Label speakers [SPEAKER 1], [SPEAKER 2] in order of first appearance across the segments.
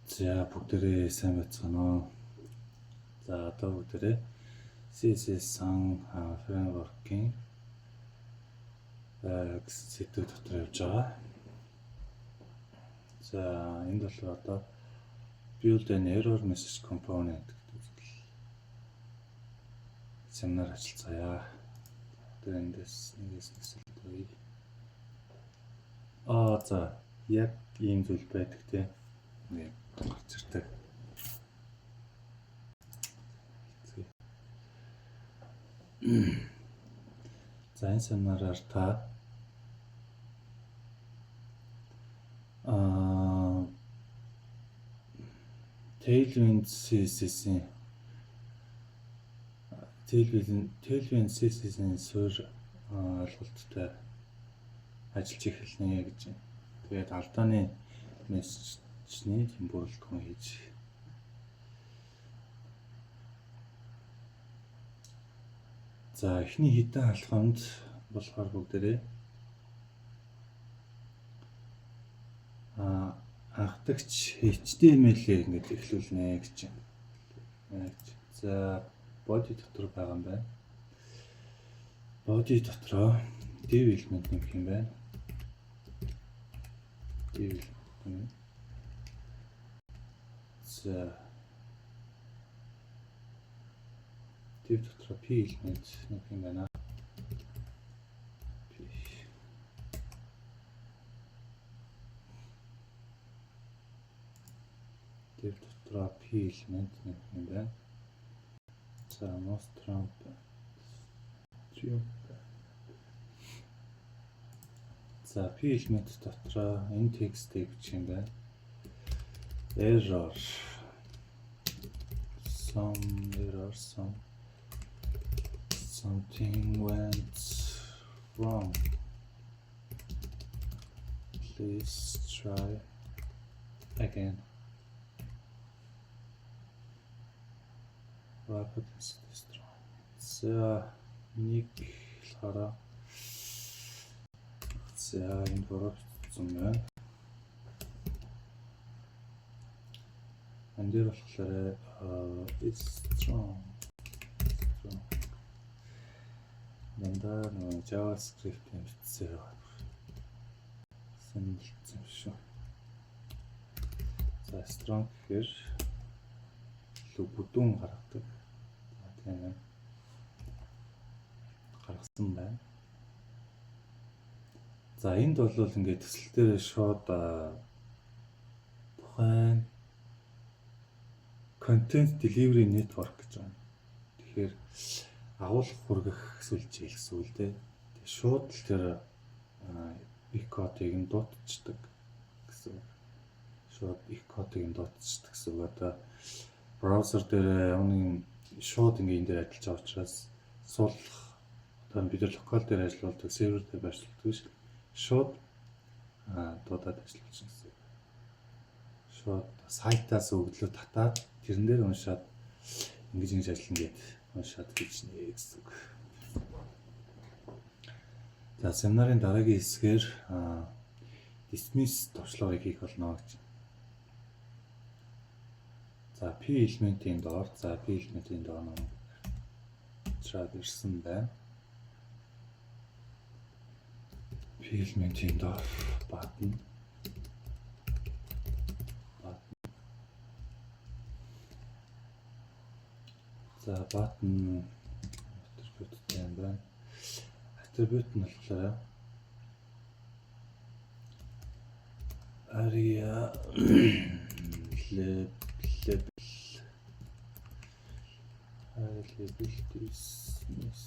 [SPEAKER 1] За, бүгдээрээ сайн байцгаана уу? За, одоо бүгдээрээ CSS сан framework-ийн гэсэн сэдв дотор явж байгаа. За, энд болохоор одоо build an error message component гэдэг зүйл семинар ажиллацгаая. Тэр эндээс нэгээс нэсэлт үе. За, яг ийм зүйл байдаг те. Нэг гарч ирдэг. За, энэ семинараар та Tailwind CSS-ийн Tailwind CSS-ийн суурь ойлголттой ажиллаж эхэлнэ гэж байна. Тэгээд алдааны мессежний тийм бүрэлдэхүүн хийж. За, эхний хэдэн алхамд болохоор бүгдээрээ анхдагч HTML-ийг ингээд эхлүүлнэ гэж байна. За, body дотор байгаа юм байна. Body дотроо div element нэмэх юм байна. Div element. За, div дотроо p element нэмэх юм байна. P. Div дотроо p element нэмэх юм байна. За, Nostrum Triumph. За, p element дотроо энэ текстийг бичих юм байна. Error some error some something went wrong. Please try again. Rapid strong. За, нэг болохоор за, энд буруу бичсэн байна. Энэ дээр болохоор is strong. Strong. Дандаа нөгөө JavaScript-ийн бичсээр байгаа. Сонирхолтой юм шүү. За, strong гэхээр илүү бүдүүн гаргадаг. За, тийм ээ. Гаргасан байна. За, энд бол ингээд төсөл дээр шууд тухайн content delivery network гэж байна. Тэгэхээр агуулга хүргэх сүлжээ гэсэн үг л дээ. Тэгээ шууд л тэр их кодыг нь дуудчихдаг гэсэн үг. Шууд их кодыг нь дуудчихдаг гэсэн үг. Одоо браузер дээр ямар нэгэн шууд ингээ энэ дээр ажиллаж байгаа учраас суулгах, одоо бид нар local дээр ажиллаулдаг, сервер дээр байршуулдаг биш, шууд дуудаад ажиллаж байна гэсэн үг. Шууд сайтаас өгдлөө татаад тэрэн дээр уншаад ингэж ингэж ажиллана гэд уншаад хийжнэ гэсэн үг. За, семинарын дараагийн хэсгээр dismiss товчлуурыг хийх болно гэж. За, P элементийн доор, за, P элементийн доор нэг чад ирсэн байна. P элементийн доор button button. За, button attribute-тэй юм байна. Attribute нь болохоор aria label aria label dismiss.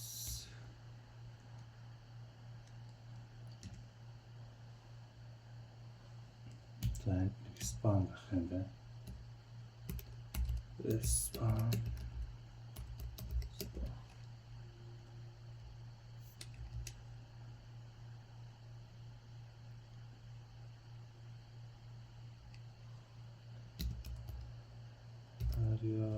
[SPEAKER 1] За, энд нэг span байх юм байна. Span. Span. Aria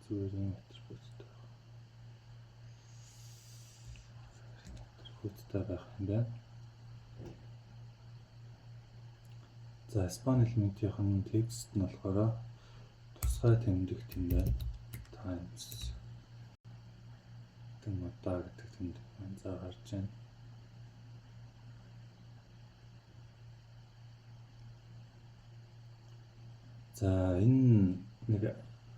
[SPEAKER 1] зүгээр юм attribute. утгатай байх юм байна. За, span элементийнх нь текст нь болохоор тусгай тэмдэгт юм байна. Times гэдэг удаа гэдэг тэмдэг байна. За, гарч байна. За, энэ нэг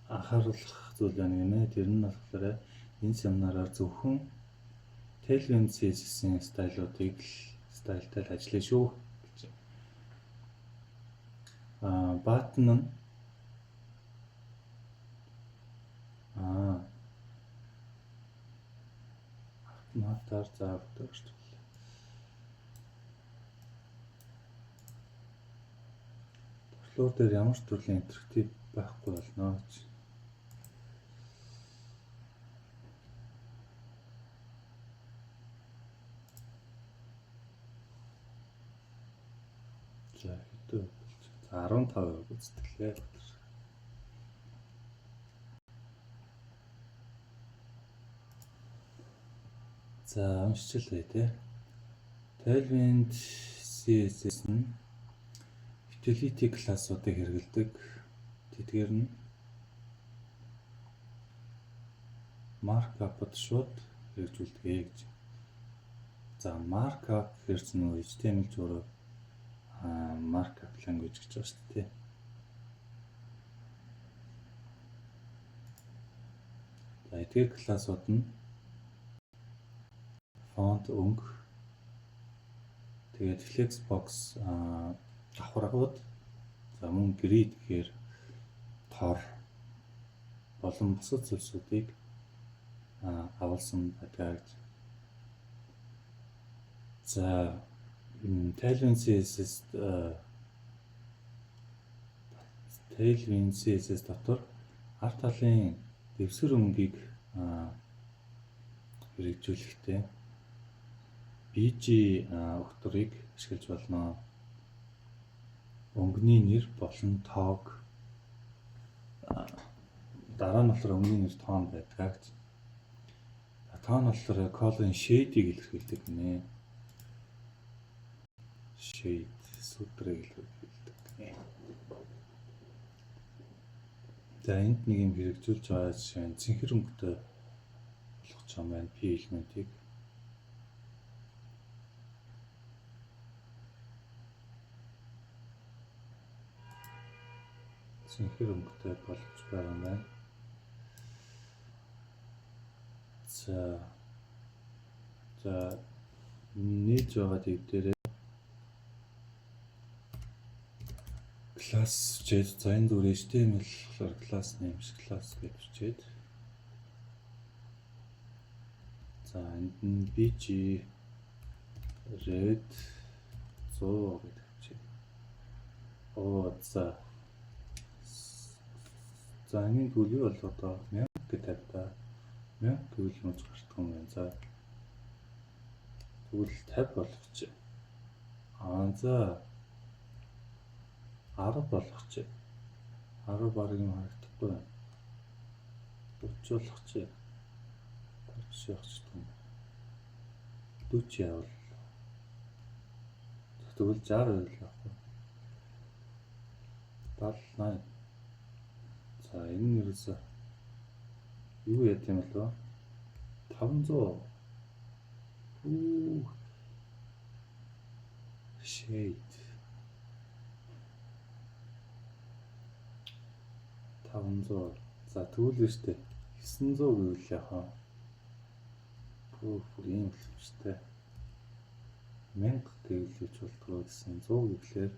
[SPEAKER 1] анхааруулах зүйл байна гинэ. Тэр нь болохоор энэ семинараар зөвхөн Tailwind CSS-ийн style уудыг л style тай л ажиллая шүү гэж. Button нь автоматар заавдаг шүү дээ. Торлуур дээр ямар ч төрлийн interactive байхгүй болно гэж. За, хэдэн болж. За, 15% гүйцэтгэлээ. За, уншчихлаа тий. Tailwind CSS нь utility классуудыг хэрэглэдэг. Тэдгээр нь markup-д шууд хэрэгжүүлдэг гэж. За, markup гэхэр чинь нөгөө HTML зураг markup language гэж байгаа шүү дээ. За, эдгээр классууд нь font, өнгө, тэгээд flexbox давхаргууд, за, мөн grid гэхээр тор болон бусад зүйлсүүдийг агуулсан байдаг гэж. За, Tailwind CSS дотор ард талын дэвсгэр өнгийг хэрэгжүүлэхдээ BG өгтөрийг ашиглаж болно. Өнгөний нэр болон тоог, дараа нь болохоор өнгөний нэр, тоон байдаг гэж. Тоон болохоор color shade-ийг илэрхийлдэг гинэ. Shade, сүдрийг илэрхийлдэг гинэ. За, энд нэг юм хэрэгжүүлж байгаа жишээ нь цэнхэр өнгөтэй болгож байгаа юм байна P элементийг. Цэнхэр өнгөтэй болгож байгаа юм байна. За, нээж байгаа div дээрээ class бичээд, за, энэ зүгээр HTML болохоор class name class гэж бичээд, за, энд нь BG red 100 гэж бичээд. Оо, за. За, энэ тэгвэл юу болох одоо 1000 гэж тавь та. 1000 гэвэл юуж гардаг юм бэ? За, тэгвэл 50 болгочих. Аа, за, 10 болгочих. 10 баг юм харагдахгүй байна. 30 болгочих. 30 явах юм. 40 явал. Тэгвэл 60 байл явах. 70 80. За, энэ нь ерөөсөө юу яд юм болов? 500. Үу. Shade. 500. За, тэгвэл нь штэ 900 гэвэл яг хаа. Бүр ийм боломжтой. 1000 гэвэл юуч болдгоо гэсэн, 100 гэхлээр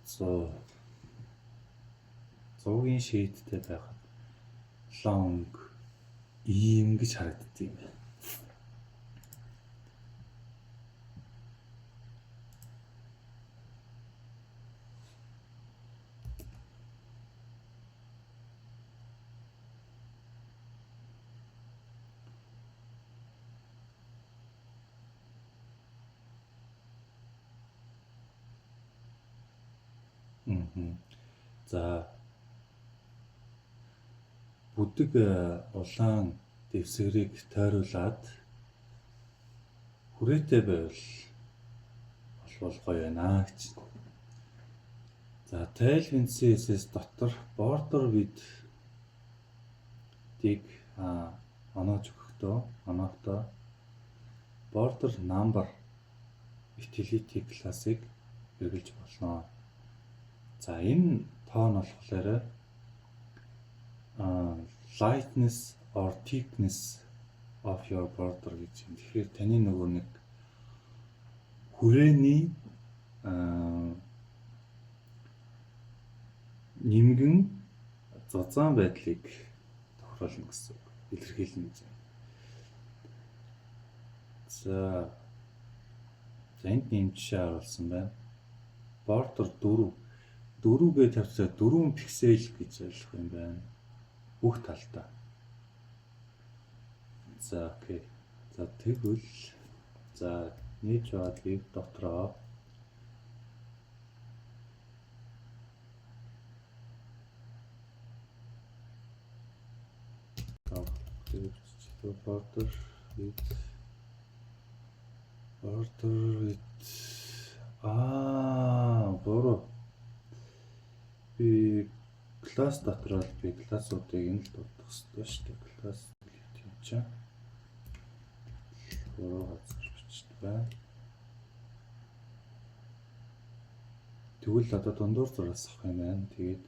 [SPEAKER 1] 100 100-ийн shade тэй байхад long ийм гэж харагддаг юм байна. За, бүдэг улаан дэвсгэрийг тойруулаад хүрээтэй байвал болвол гоё байна гэж. За, Tailwind CSS дотор border width-ийг оноож өгөхдөө онохдоо border number utility class-ыг хэрэглэж болно. За, энэ тоо нь болохоор lightness or thickness of your border гэж юм. Тэгэхээр таны нөгөө нэг хүрээний нимгэн зузаан байдлыг тохируулна гэсэн үг. Илэрхийлнэ гэж. За, энд нэм жишээ харуулсан байна. Border 4 4 гэж тавьчихаа 4 пиксел гэж ойлгох юм байна. Бүх талдаа. За, okay. За, тэгвэл за нээж байгаа div дотроо border width, border width. Аа, буруу, би class дотор л би class-уудыг нь л дурдах хэрэгтэй шүү дээ. Class юм чинь буруу газар бичдэг байна. Тэгвэл одоо дундуур зураас авах юм байна. Тэгээд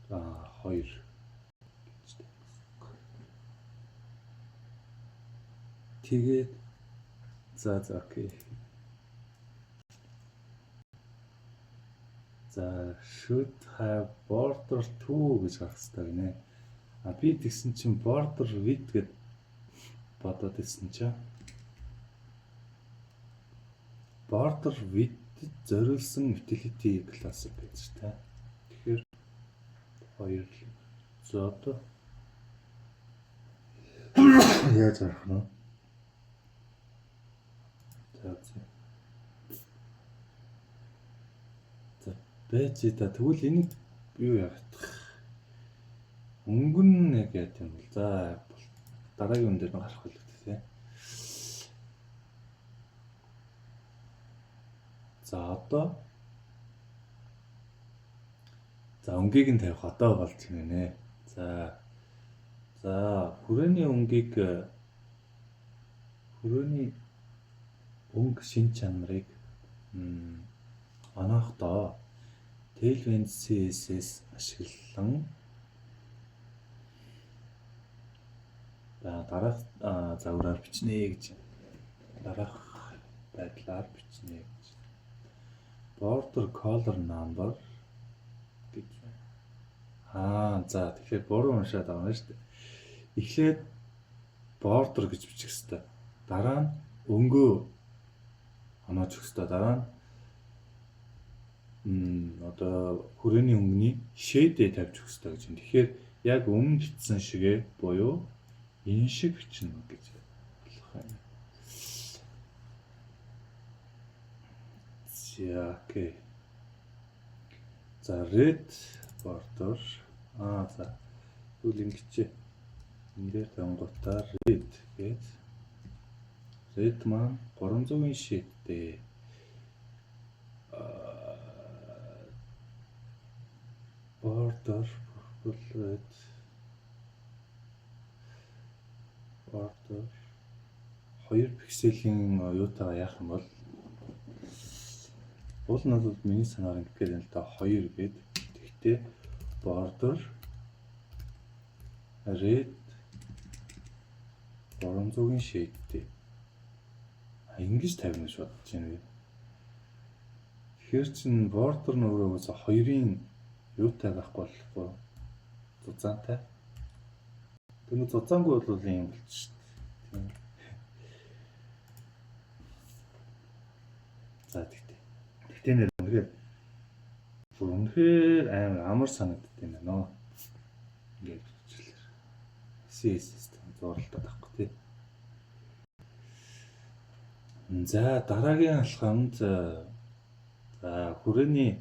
[SPEAKER 1] 2 гэж. Тэгээд за, okay. За, should have border 2 гэж гарах хэрэгтэй гинэ. А би тэгсэн чинь border width гэд бодоод ирсэн чинь border width зориулсан utility class гэж та. Тэгэхээр хоёр. За, одоо яаж харах нь? За. За, байж та, тэгвэл энийг юу яах? Өнгөн нь яг яа юм бол за дараагийн үн дээр нь гарах байлгүй тий. За, одоо за өнгийг нь тавих одоо болж гинэ. За, хүрээний өнгийг, хүрээний өнгө шин чанарыг онохдоо Tailwind CSS ашиглан дараах загвараар бичнэ гэж, дараах байдлаар бичнэ гэж. Border color number гэж. Аа, за, тэгэхээр буруу уншаад байгаа юм шүү дээ. Эхлээд border гэж бичих хэвээр. Дараа нь өнгөө оноож өгөх хэвээр. Дараа нь одоо хүрээний өнгөний shade тавьж өгөх хэвээр гэж байна. Тэгэхээр яг өмнө бичсэн шигээ буюу энэ шиг бичнэ гэж болох юм. За, okay. За, red border. Аа, за. Тэгвэл ингэж энэ дээр тавингуудаа red гэж, red маань 300-ын shade-тэй border purple red border 2 пикселийн юутайгаа яах юм бол уул нь бол миний санаар ингэх гээд байна л да, 2 гээд. Тэгтээ border red 300-ын shade-тэй ингэж тавина гэж бодож байна би. Тэгэхээр чин border нь өөрөө хоёрын юутай байхгүй болохгүй, зузаантай. Тэгмээ зузаангүй бол юм болчих шүү дээ. Тийм. За, тэгтээ. Тэгтээ нэр үнэхээр бүр үнэхээр амар амар санагддаг юм байна нөө. Ингээд бичлээ. CSS зурлалтад авахгүй тий. За, дараагийн алхамд за хүрээний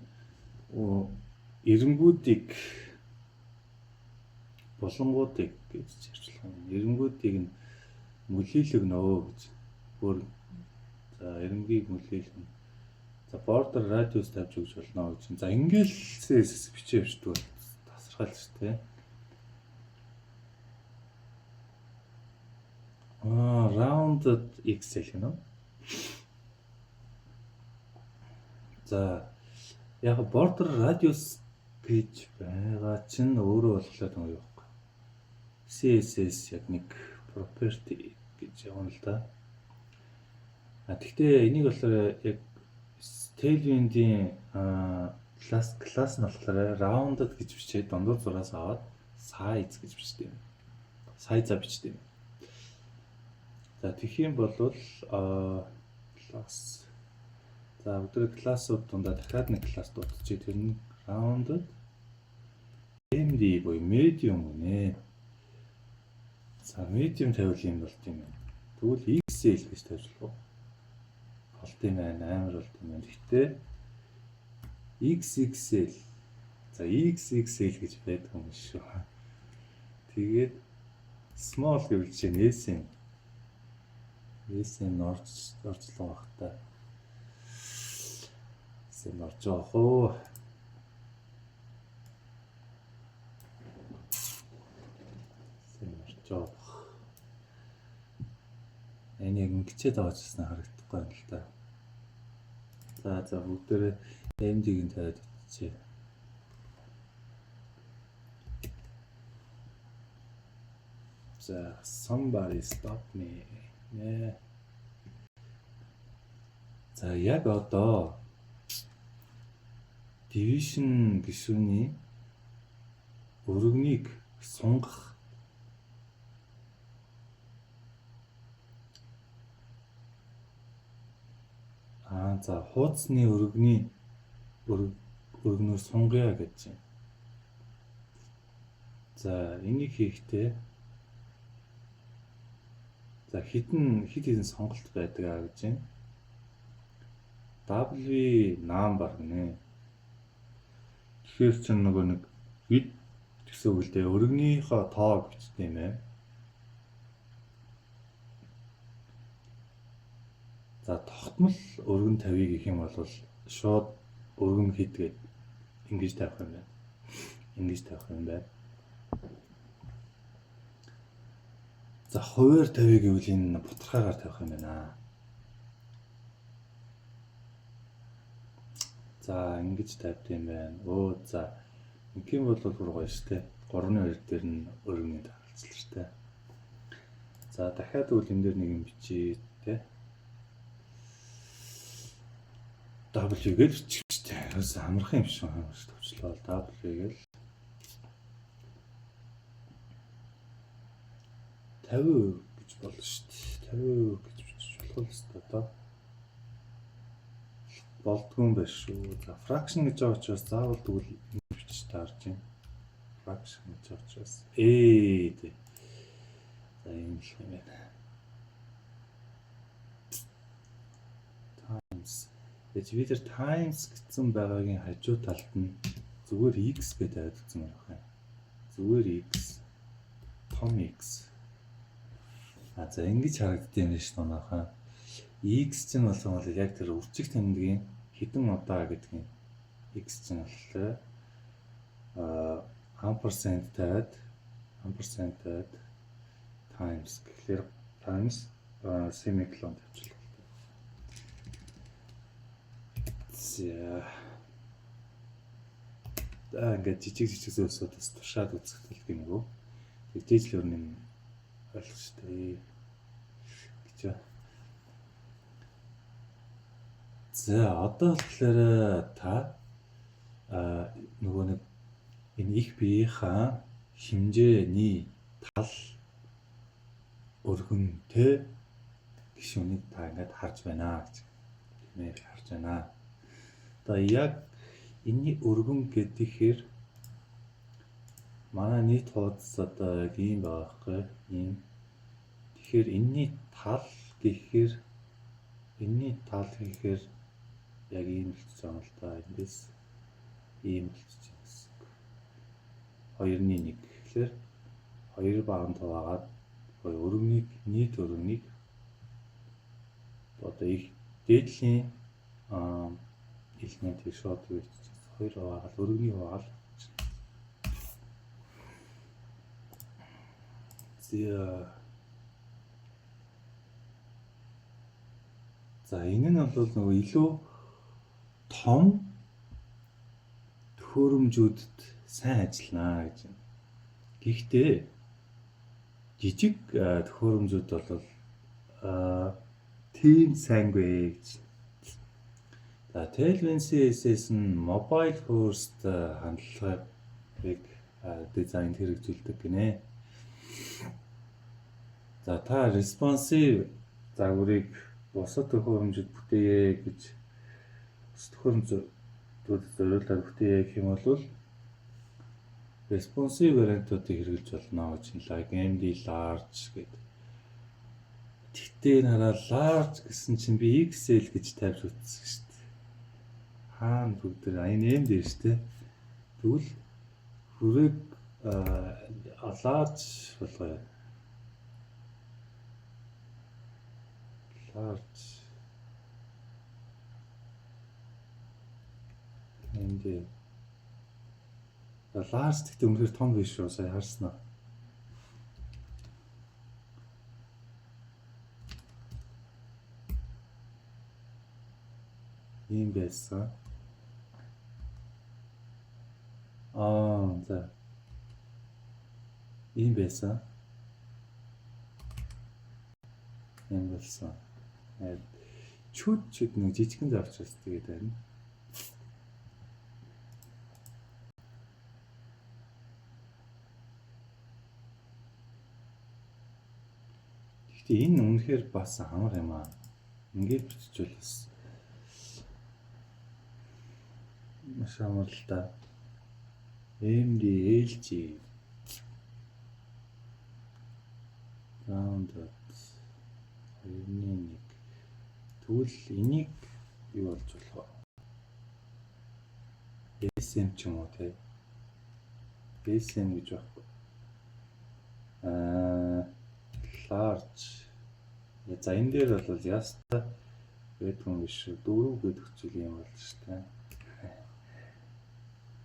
[SPEAKER 1] эренгүүдийг Булангуудыг гэж ярьж болох юм. Эремгүүдийг нь мөлийлөгнөө гэж. Өөр за эрэмгийг мөлийлгөнө. За border radius тавьж өгч болно гэж. За ингээл CSS бичээ явчихдаг бол тасархайл шүү дээ. Rounded XL гэнэ. За яг border radius гэж байгаа чинь өөрөө болохоор юм юу вэ? CSS яг нэг property гэж явна л да. А тэгтээ энийг болохоор яг Tailwind-ийн класс нь болохоор rounded гэж бичээд дундуур зураас аваад size гэж бичдэг юм. Size-а бичдэг юм. За тэгэх юм бол класс. За өдөр классууд дундаа дахиад нэг класс дуудчихъя. Тэр нь rounded MD буюу medium гинэ. За medium тавиул юм болт юм байна. Тэгвэл XL гэж тавьж болох уу? Болт юм байна, амар болт юм байна. Гэхдээ XXL, за XXL гэж байдаг юм шүү. Тэгээд small гэвэл жишээ нь SM. SM орчлоо бах та. SM орж байгаа хөө. SM орж байгаа бах. Энэ яг ингэчээд байгаа ч гэсэн харагдахгүй юм л та. За бүгдээрээ MD-г нь тавиад үзчихье. За somebody stop me. Нэ. За яг одоо division гишүүний өргөнийг сунгах за хуудасны өргөний өргөнөөр сунгая гэж байна. За энийг хийхдээ за хитэн хит хитэн сонголт байдаг а гэж байна. W number гинэ. Тэгэхээр чинь нөгөө нэг бид гэсэн үг л дээ. Өргөнийхөө тоог бичдэг юм байна. За тогтмол өргөн тавья гэх юм бол шууд өргөн хийдгээд ингэж тавих юм байна. Ингэж тавих юм байна. За хувиар тавья гэвэл энэ бутархаагаар тавих юм байна. За ингэж тавьд юм байна. Өө за ингэх юм бол бүр гоё штэ. 3-2 дээр нь өргөний дагалцлаа штэ. За дахиад үл энэ дээр нэг юм бичээ тэ. W гэж бичих штэ. Бас амархан юм шиг байна шүү товчлоо. W гэл 50% гэж болно шүү дээ. 50% гэж бичиж болох л ёстой доо. Болдгүй юм байна шүү. За fraction гэж байгаа учраас заавал тэгвэл ингэж бичиж таарж байна. Fraction гэж байгаа учраас тий. За ийм л юм байна. Times. Гэж би тэр times гэсэн байгаагийн хажуу талд нь зүгээр x гэж тавиад өгсөн байх юм. Зүгээр x, том x. А за ингэж харагддаг юм биш манайхаа. X чинь болсон бол яг тэр үржих тэмдгийн хэдэн удаа гэдгийг x чинь болохоор ampersand тавиад ampersand тавиад times гэхлээр times semicolon тавьчихлаа. За. За ингээд жижиг жижиг зүйлсүүдээс туршаад үзэх тал гэмгүй. Тэгжээж л өөр юм ойлгох штэ гэж. За одоо болохоор та нөгөө нэг энэ их биеийнхаа хэмжээний тал өргөнтэй гишүүнийг та ингээд харж байна гэж. Тийм ээ харж байна. Одоо яг энэний өргөн гэхээр манай нийт хуудас одоо яг ийм байгаа байхгүй ийм. Тэгэхээр энэний тал гэхээр яг ийм болчихж байгаа юм л да. Эндээс ийм болчихж байгаа гэсэн үг. 2-ны 1 гэхлээр Хоёр баганд хуваагаад буюу өргөнийг, нийт өргөнийг одоо их дээдлийн элементийг шууд юу гэж хоёр хуваагаад өргөнийг хуваагаад. За. За, энэ нь бол нөгөө илүү том төхөөрөмжүүдэд сайн ажиллана гэж байна. Гэхдээ жижиг төхөөрөмжүүд бол тийм сайнгүй гэж. За, Tailwind CSS нь mobile first хандлагыг дизайнд хэрэгжүүлдэг гинэ. За, та responsive загварыг бусад төхөөрөмжөд бүтээе гэж, бусад төхөөрөмжүүдэд зориулаад бүтээе гэх юм бол responsive вариантуудыг хэрэглэж болно гэж, like MD large гэдэг. Тэгтээ нараа large гэсэн чинь би XL гэж тавьж үзсэн шүү дээ. Хаана бүгд энэ MD шүү дээ. Тэгвэл хүрээг large болгоё. Large MD large, гэхдээ үнэхээр том биш шүү, сая харснаа. Ийм байсан. Аа, за. Ийм байсан. Ийм болсон. Чүд чүд нэг жижигэн завчаас тэгээд байна. Гэхдээ энэ үнэхээр бас амар юм аа. Ингээд биччихвэл бас маш амар л да. MD LG rounded 2.1. Тэгвэл энийг юу болж болох вэ? SM ч юм уу, те. SM гэж байхгүй. Аа, large. За, энэ дээр бол яста байдгүй юм биш. Дөрөв гэдэг хүчил юм бол шүү дээ.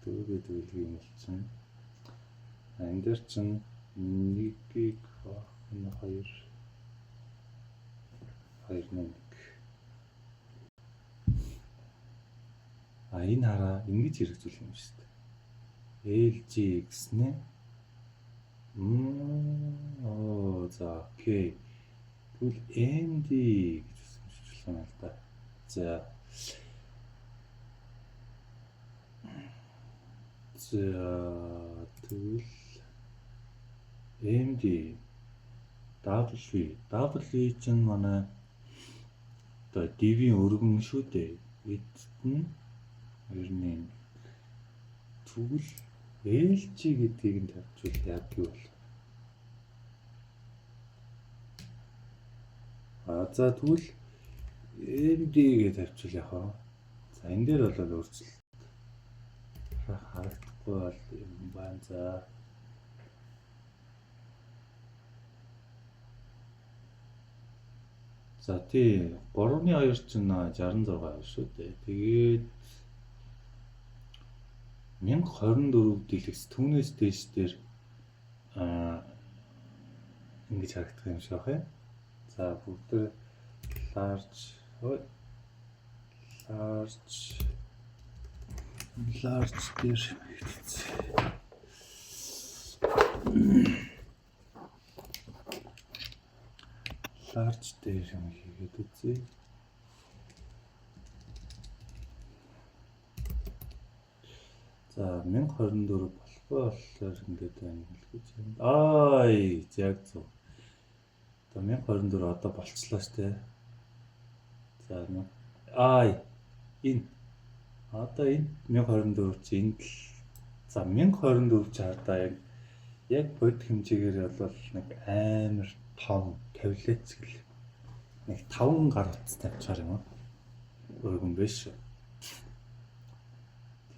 [SPEAKER 1] Дөрөв гэдэг үлэг юм бол чинь. А энэ дээр чинь нэгийг 2 2 1. А, энэ хараа ингэж хэрэгжүүлэх юм шүү дээ. LG гэснэ. Оо, за, okay. Тэгвэл MD гэж уншиж болох юм л да. За. За, тэгвэл MD W W чинь манай одоо div-ийн өргөн шүү дээ. Width нь 2.1. Тэгвэл LG гэдгийг нь тавьчвал яг юу бол? А, за, тэгвэл MD гэж тавьчвал яг аа. За, энэ дээр бол өөрчлөлт харагдахгүй бол юм байна. За. За, тий, 3-2 чинь 66 шүү дээ. Тэгээд 1024 дэлгэц, түүнээс дээш дээр ингэж харагдах юм шиг байна. За, бүгд large large large дээр хэвчээ. Large дээр юм хийгээд үзье. За, 1024 болохгүй болохоор ингээд байна л гэж юм. Ай, яг зөв. Одоо 1024 одоо болцлоо штэ. За, ай, энэ одоо энэ 1024 чи энд л, за, 1024 чи хардаа яг бодит хэмжээгээр бол нэг амар том таблет гэл нэг 5 гар утас тавьчихаар юм уу? Өргөн биш.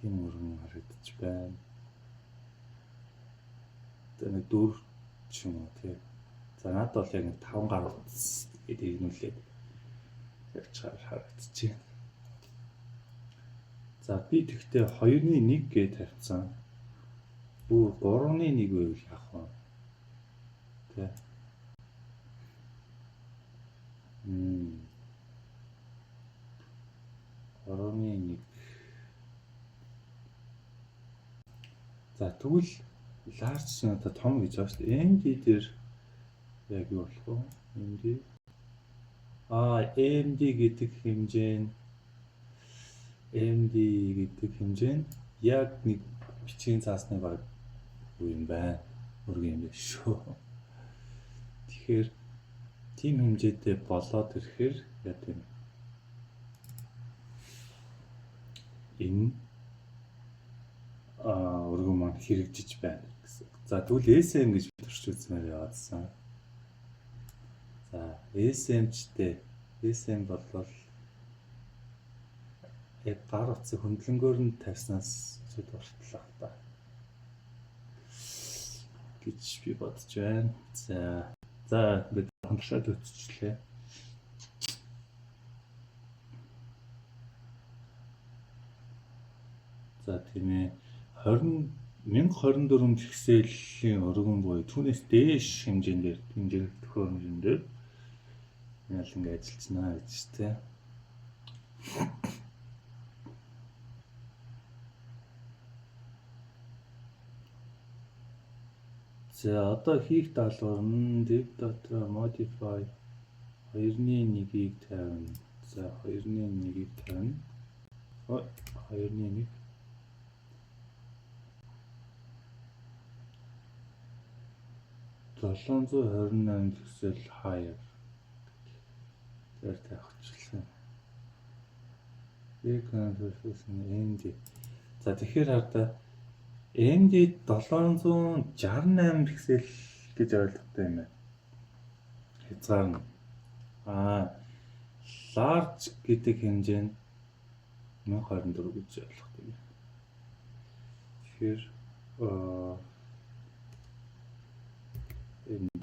[SPEAKER 1] Тийм өргөн харагдчих байна. Одоо нэг 4 ч юм уу, тий. За, надад бол яг нэг 5 гар утас гээд иргэнүүлээд явчихаар харагдчихэв. За, би тэгтээ 2-ны 1 гэж тавьсан. Бүр 3-ны 1 байвал яах вэ? Тэ. 3-ны 1. За, тэгвэл large чинь одоо том гэж байгаа шүү дээ. MD дээр яг юу болох вэ? MD, MD гэдэг хэмжээ нь, MD гэдэг хэмжээ нь яг нэг бичгийн цаасны баг үе юм байна. Өргөн юм биш шүү. Тэгэхээр тийм хэмжээтэй болоод ирэхээр яа тийм энэ өргөн маань хэрэгжиж байна гэсэн. За, тэгвэл SM гэж турш үзмээр яваадсан. За, SM-чтэй SM болвол яг гар утсыг хөндлөнгөөр нь тавьснаас зүд уртлаа та гэж би бодож байна. За, ингээд хондраад өтчихлээ. За, тийм ээ, 20 1024 пикселийн өргөн буюу түүнээс дээш хэмжээнд дээр, хэмжээний төхөөрөмжөн дээр яал ингэ ажиллацнаа гэж тэ. За, одоо хийх даалгавар нь div дотор modify 2-ны 1-ийг тавина. За, 2-ны 1-ийг тавина. 2-ны 1 728 пиксел higher дээр тавьчихлаа. Reconfiguration MD. За, тэгэхээр хардаа MD 768 пиксел гэж ойлгохтой юм байна. Хязгаар нь. Large гэдэг хэмжээ нь 1024 гэж ойлгохтой юм. Тэгэхээр MD.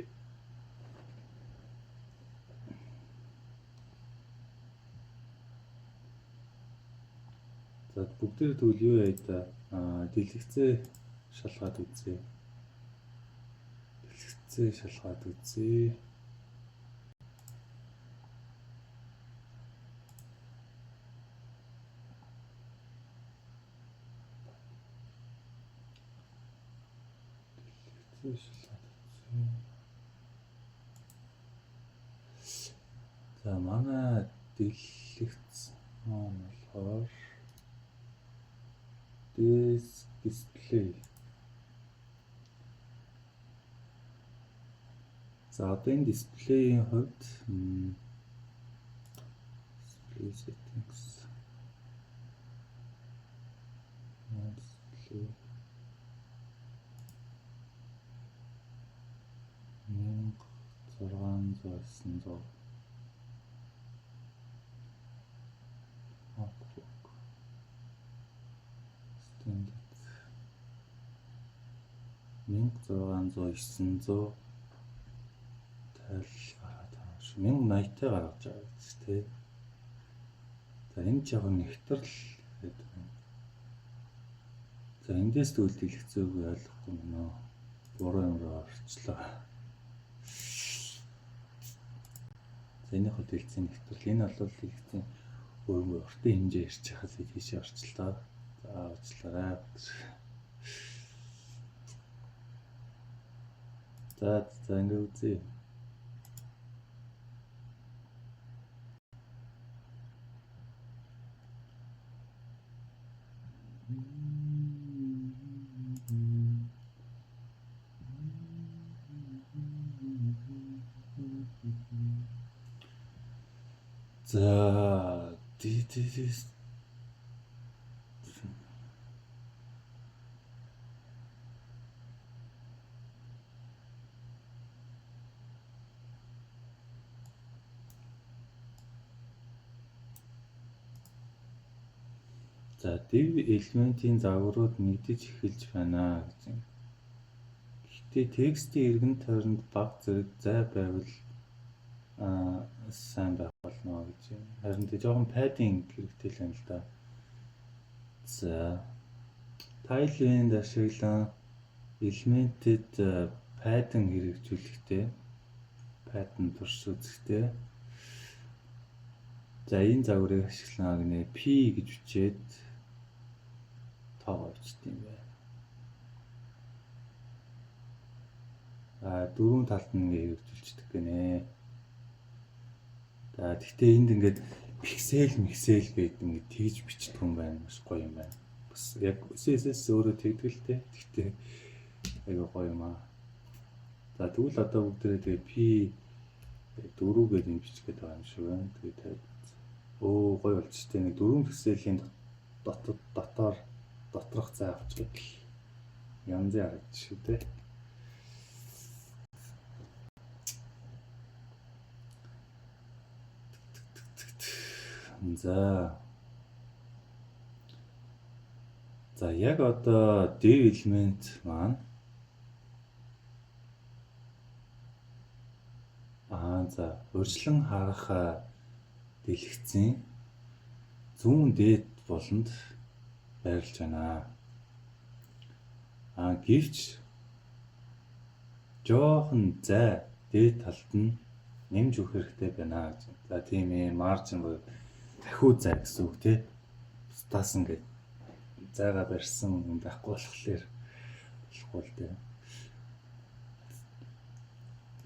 [SPEAKER 1] За, бүгдээр тэгвэл юу яа да, дэлгэцээ шалгаад үзье. Дэлгэцээ шалгаад үзье. Дэлгэцээ шалгаад үзье. За, манай дэлгэц маань болохоор this display. За, одоо энэ дисплейийн хувьд display settings, display 1600 900 MacBook standard 1600 900 тайл гараад байгаа шүү. 1080-тай гаргаж байгаа гэж тий. За, энэ ч яг нэгтрэл гэдэг юм. За, эндээс тэгвэл дэлгэцээг ойлгохгүй мөн. Буруу юм руу орчлоо. За, энэ хол дэлгэцийн нэгтрэл. Энэ бол дэлгэцийн өөр уртын хэмжээ ирж байхаас тийшээ орчлоо. За, уучлаарай. За, ингэ үзье. За, this. За, div элементийн загварууд нэгдэж эхэлж байна гэж юм. Гэхдээ текстийн эргэн тойронд бага зэрэг зай байвал сайн байх болно гэж байна. Харин тэг жоохон padding хэрэгтэй л юм л да. За, Tailwind ашиглан элементэд padding хэрэгжүүлэхдээ, padding турш үзэхдээ, за, энэ загварыг ашиглана гинэ. P гэж бичээд тоогоо бичдэг юм байна. А дөрвөн талд нь ингээ хэрэгжүүлчихдэг гинэ. За, тэгтээ энд ингээд пиксел миксел гээд ингээд тэгж бичдэг юм байна. Маш гоё юм байна. Бас яг CSS өөрөө тэгдэг л дээ. Тэгтээ айгүй гоё юм аа. За, тэгвэл одоо бүгдээрээ тэгээ P 4 гэдэг юм бичих гээд байгаа юм шиг байна. Тэгээ тавиад. Өө, гоё болчихтой, нэг 4 пикселийн дотор дотор доторх зай авчихад л янзын харагдчих шүү дээ. За. За, яг одоо div element маань за, урьдчилан харах дэлгэцийн зүүн дээд буланд байрлаж байна. А гэвч жоохон зай дээд талд нь нэмж өгөх хэрэгтэй байна гэж. За, тийм ээ, margin буюу дахиу зай гэсэн үг, тий. Бусдаас ингээд зайгаа барьсан юм байхгүй болохоор болохгүй л дээ.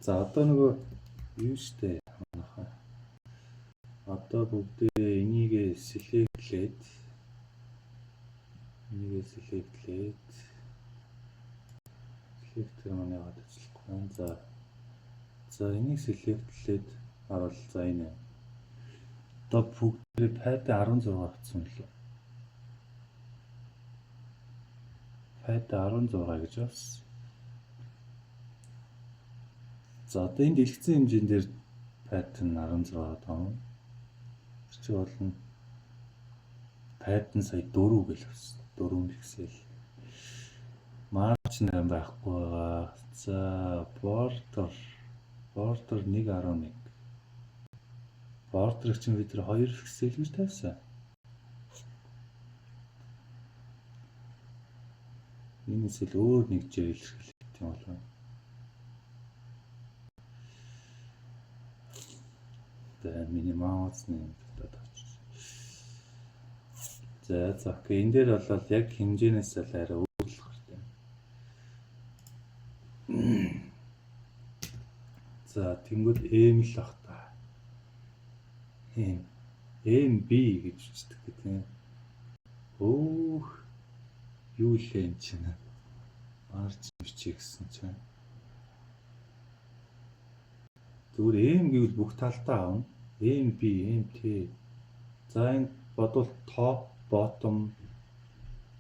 [SPEAKER 1] За, одоо нөгөө юу штэ, манайхаа. Одоо бүгдээ энийгээ select лээд, энийгээ select лээд, selector маань яагаад ажиллахгүй байна. За за, энийг select лээд харуул. За, энэ. Одоо бүгдээ pad 16 авсан лөө. Pad 16 гэж бас. За, одоо энэ дэлгэцэн хэмжээн дээр pattern 16 тоо. Тэр чи болно. Pattern сая 4 гэл авсан. 4 пиксел. Margin байхгүй байгаа. За, border 1.11. Border чинь бид нар 2 пиксел гэж тавьсан. Энэс л өөр нэг жир илэрхийлэх юм болов. За, миний маусны дотоод очиж. За за, okay. Энэ дээр бол яг хэмжээнээс л арай өөр л гартай. За, тэнгүүд M л ах та. M MB гэж бичдэг гэдэг. Өөх, юу лээ энэ чинь. Margin бичиж гэсэн чинь. Зүгээр M гэвэл бүх талдаа авна. M B M T. За, энэ бодвол top, bottom,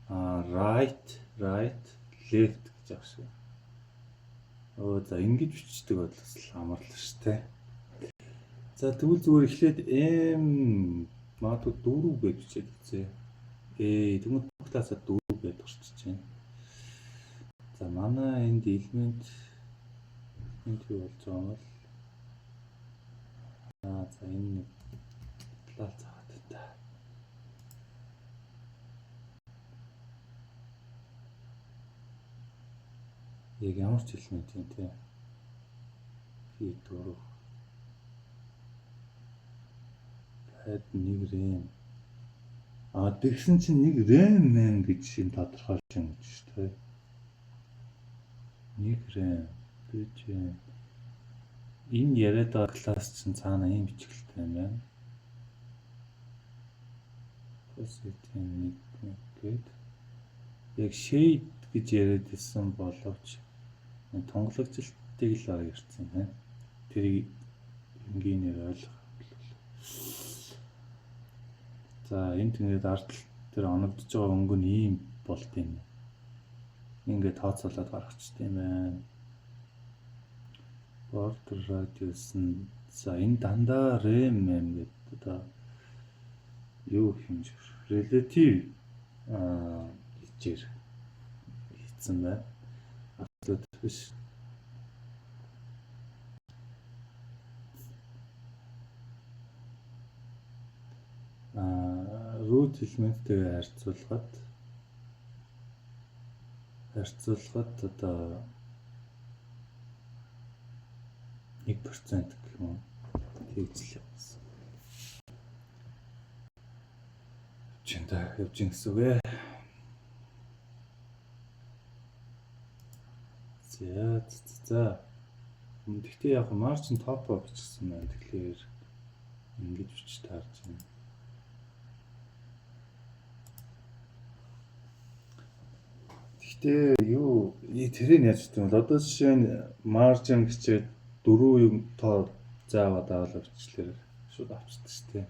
[SPEAKER 1] right, left гэж авах шиг. Өө, за, ингэж бичдэг бол бас амар л шүү дээ. За, тэгвэл зүгээр эхлээд M магадгүй 4 гэж бичээд үзье. Тэгмээ бүх талаасаа 4 гэж орчиж байна. За, манай энд элемент энд юу болж байгаа юм бол за, энэ нэг талаа заагаад та. Яг ямар ч элемент юм те. P4 pad 1 rem. А, тэгсэн чинь нэг rem нэм гэж юм тодорхойлж юм гэж шүү дээ. Нэг rem гэж энэ яриад байгаа класс чинь цаана ийм бичгэлтэй юм байна. Positive нэг гээд яг shade гэж яриад исэн боловч тунгалагжилтыг л бараг ирсэн юм байна. Тэрийг энгийнээр ойлгох бол. За, энд тэгээд ард тэр оногдож байгаа өнгө нь ийм болт юм. Ингээд тооцоолоод гаргачихд юм байна. Border radius нь, за, энэ дандаа rem m гэдэг одоо юу хэмжээ relative хичээр хийцэн байна. Absolute Биш. Root element-тэйгээ харьцуулахад одоо 1% гэх юм уу, тэгж л явсан. Явж та явж гин гэсэн үг ээ. За за. Гэхдээ яг margin top бичсэн байна. Тэгэхээр ингэж бич таарч байна. Гэхдээ юу, тэрийг яаж гэдэг юм бол, одоо жишээ нь margin гэчээд дөрөв юм тоо заавал аваад бичлэр шууд авчдаг шүү дээ.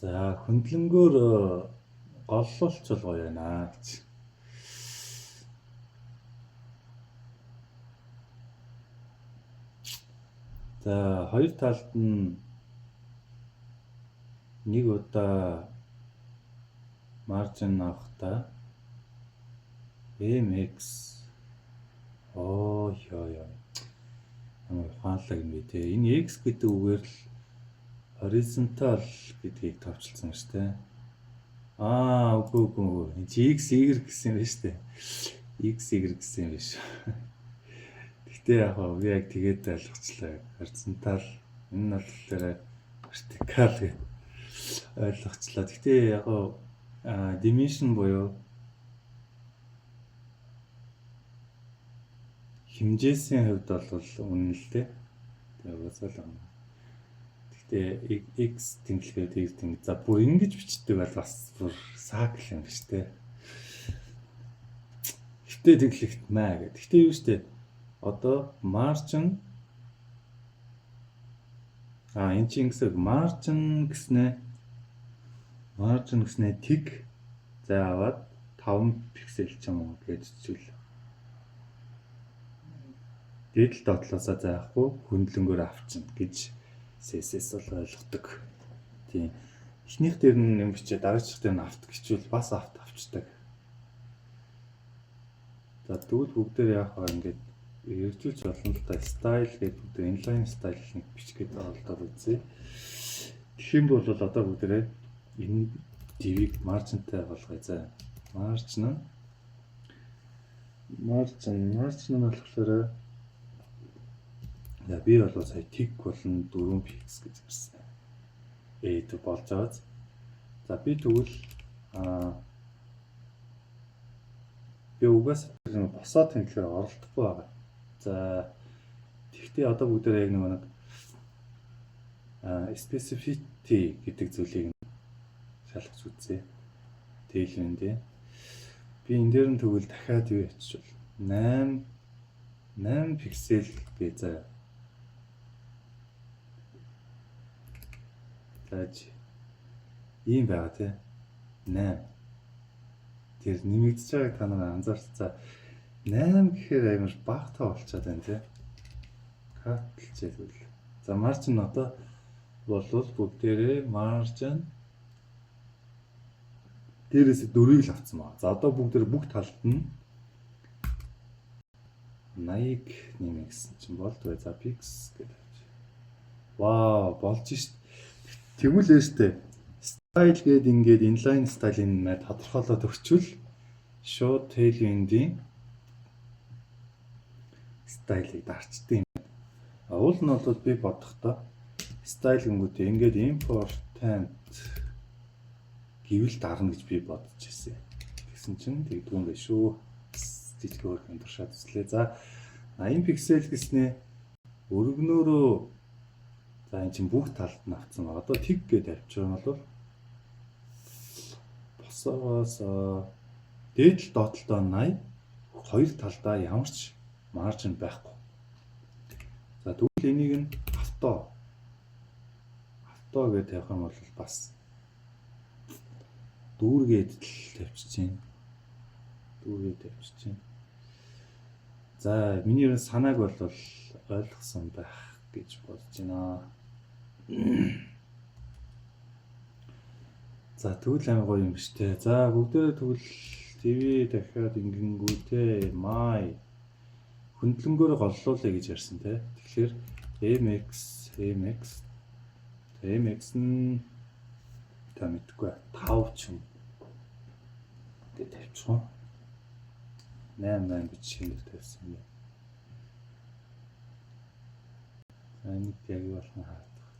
[SPEAKER 1] За, хөндлөнгөөр голлуулч бол гоё байна гэж. За, хоёр талд нь нэг удаа margin авахдаа MX, оо ёо ёо, ямар ухаанлаг юм бэ те. Энэ X гэдэг үгээр л horizontal гэдгийг товчилсан шүү дээ. Аа, үгүй үгүй үгүй. Энэ чи X Y гэсэн юм байна шүү дээ. X Y гэсэн юм биш. Гэхдээ яг би яг тэгээд ойлгочлаа. Horizontal, энэ нь болохоор vertical гэж ойлгочлаа. Гэхдээ яг dimension буюу хэмжээсийн хувьд бол үнэн л дээ. Тэгээ угаасаа л юм. Гэхдээ X тэнглэгээд Y тэнг. За, бүр ингэж бичдэг бол бас бүр саакл юм биш үү? Гэтэ тэнглэгт маа гэдэг. Гэтэ юу штэ. Одоо margin, энэ чинь гэсэн margin гэснээ тэг за аваад 5 пиксел ч юм уу гэж жишээл. Дээдл доотлоосоо заахгүй хөндлөнгөөр авчна гэж CSS бол ойлгодог. Тийм. Эхнийх дээр нь юм бичээ, дараачих дээр нь авт гэчвэл бас авт авчдаг. За, тэгвэл бүгдээр яах вэ, ингээд хэрэгжүүлж болно л да. Style гэдэг бүгд inline style нэг бичгээд оролдоод үзье. Тэгэх юм бол одоо бүгдээрээ энэ div-ийг margin-тай болгоё. За, margin нь болохоор, за, би бол сая тэг болон 4 px гэж ярьсан. Тэг болж байгаа. За, би тэгвэл би угаас босоо тэнглэхээр оролдохгүй байгаа. За, тэгвэл одоо бүгдээрээ яг нэг specificity гэдэг зүйлийг шалгаж үзье. Tailwind. Би энэ дээр нь тэгвэл дахиад юу ячвал 8 8 пиксел гээ заа. За, ийм байгаа тий. 8. Тэр нэмэгдэж байгааг та нар анзаарч, за, 8 гэхээр амар багтаа болчиход байна тий. Cut-лчээ тэгвэл. За, margin одоо болвол бүгдээрээ margin дээрээс дөрвийг л авцсан байна. За, одоо бүгдээр бүх талд нь 80-ыг нэмэ гэсэн чинь болдгоо. За, pix гэдэг авч. Вау, болж шít. Тэгвэл ээжтэй style гээд ингээд inline style-ын мэ тодорхойлоод өгчвөл шууд Tailwind-ийн style-ыг дарчдсан юм. Уул нь бол би бодохдоо style гингүүтээ ингээд important гэвэл дарна гэж би бодож ирсэн. Тэгсэн чинь тэгдэггүй юм байна шүү. Жижиг өөр юм туршаад үзлээ. За, 80 пиксел гэснээ өргөнөөрөө, за, энэ чинь бүх талд нь авцсан байна. Одоо тэг гээд авчих юм бол босоогоос дээдл доотлолтоо 80, хоёр талдаа ямар ч margin байхгүй. За, тэгвэл энийг нь auto гэж тавих юм бол бас дүүргээд л тавьчих чинь. Дүүргээд тавьчих чинь. За, миний ер нь санааг бол ойлгосон байх гэж бодож байна. За, тэгвэл амар гоё юм биш те. За, бүгдээрээ тэгвэл TV дахиад ингэнгүүтээ my хөндлөнгөөр голлуулъя гэж ярьсан те. Тэгэхээр MX MX MX нь та мэдгүй 5 ч юм гэж тавьчих. 8 8 гэж шинээр тавьсан юм байна. За, энийг яг юу болох нь харагдах.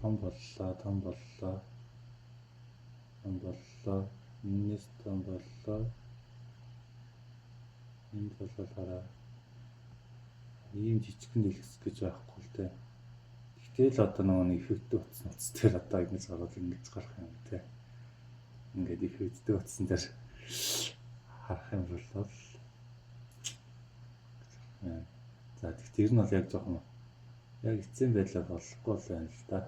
[SPEAKER 1] Том боллоо, том боллоо. Том боллоо. Энэс том боллоо. Энд бол хараа ийм жижигхэн дэлгэц гэж байхгүй л те. Гэтэл одоо нөгөө нэг эффекттэй утас нуц дээр одоо ингэж гараад ингэж гарах юм те. Ингээд эффекттэй утсан дээр харах юм бол. За, тэгт ер нь бол яг жоохон яг эцсийн байдлаар болохгүй л байна л да.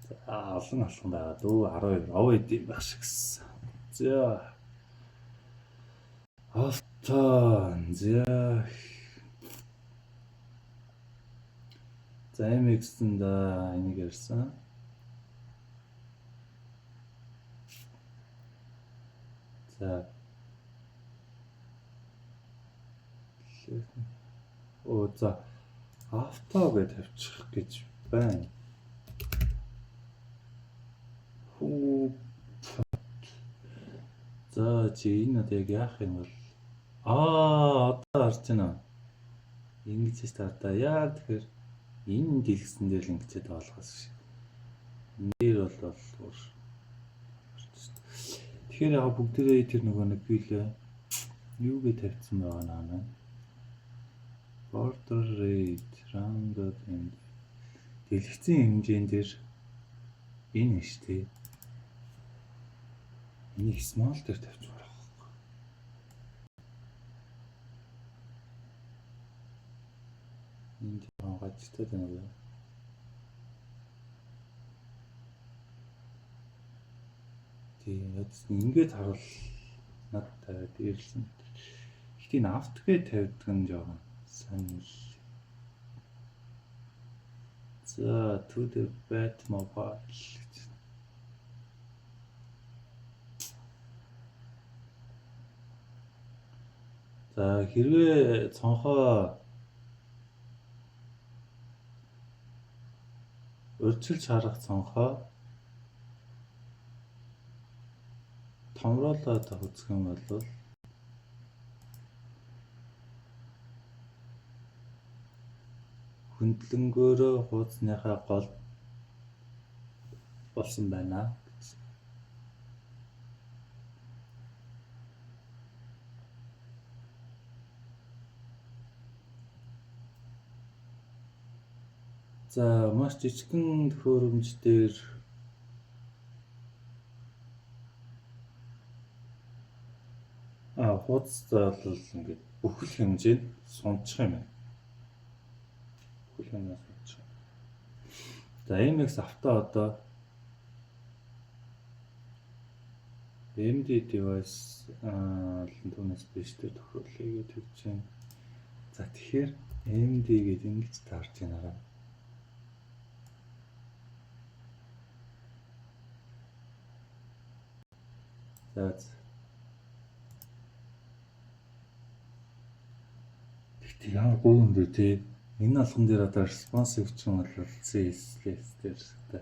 [SPEAKER 1] За, олон алхам байгаа дөө, 12 овоо идэм байх шиг гэсэн. За. Авто за. За, MX-н да энийг ярьсан. За. Оо, за, авто гэж тавьчих гэж байна. Хүү. За, чи энэ одоо яг яах юм бол, аа, одоо харж байна. Ингэж ч та яа, тэгэхээр энэ дэлгэцэн дээр л ингэчээд ойлгоос шиг. Энэ дээр бол өөр. Тэгэхээр яг бүгдээрээ тэр нөгөө нэг биелээ юу гэж тавьсан байгаа наа маань. Border rate rounded and дэлгэцийн хэмжээн дээр энэ шүү дээ. Энийг small дээр тавьчих байх байхгүй. Энд жоохон гажтай байна уу? Тийм, ингээд харуул над тавиад ирсэн. Гэхдээ энэ авто гээ тавьдаг нь жоохон сонир. За, to the Batmobile гэж. За, хэрвээ цонхоо урьдчилж харах цонхоо томруулаад үзэх юм бол хөндлөнгөөрөө хуудасныхаа гол болсон байна гэж. За, маш жижигхэн төхөөрөмж дээр хуудас бол ингээд бүхэл хэмжээнд сунчих юм байна. Бүхэл хэмжээнд сунчих. За, MX авто одоо MD device түүнээс биш дээр тохируулъя гэж тэгж байна. За, тэгэхээр MD гэж ингэж таарч байна хараа. За. Тэгтээ ямар гоё юм бэ те. Энэ алган дээр одоо responsive ч юм бол CSS дээр та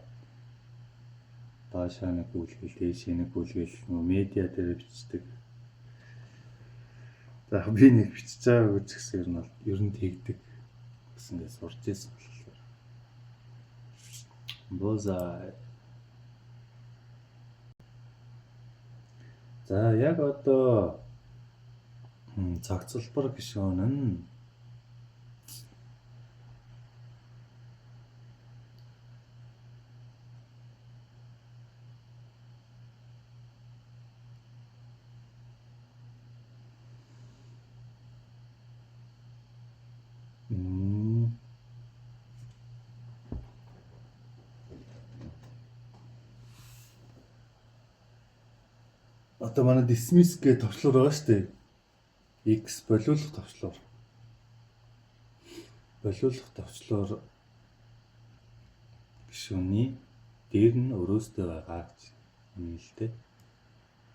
[SPEAKER 1] доошоо нэг гүйлгээл, дээшээ нэг гүйлгээл, нөгөө медиа дээр бичдэг. За, би нэг бичиж байгаа гэж гэсэн ер нь бол ер нь тэгдэг гэсэн гээ сурч ирсэн болохоор. Боза. За, яг одоо цогцлбор гишүүн нь одоо манай dismiss гэх товчлуур байгаа шүү дээ. X болиулах товчлуур. Болиулах товчлуур гишүүний Дээр нь өрөөстэй байгаа гэж юм л дээ.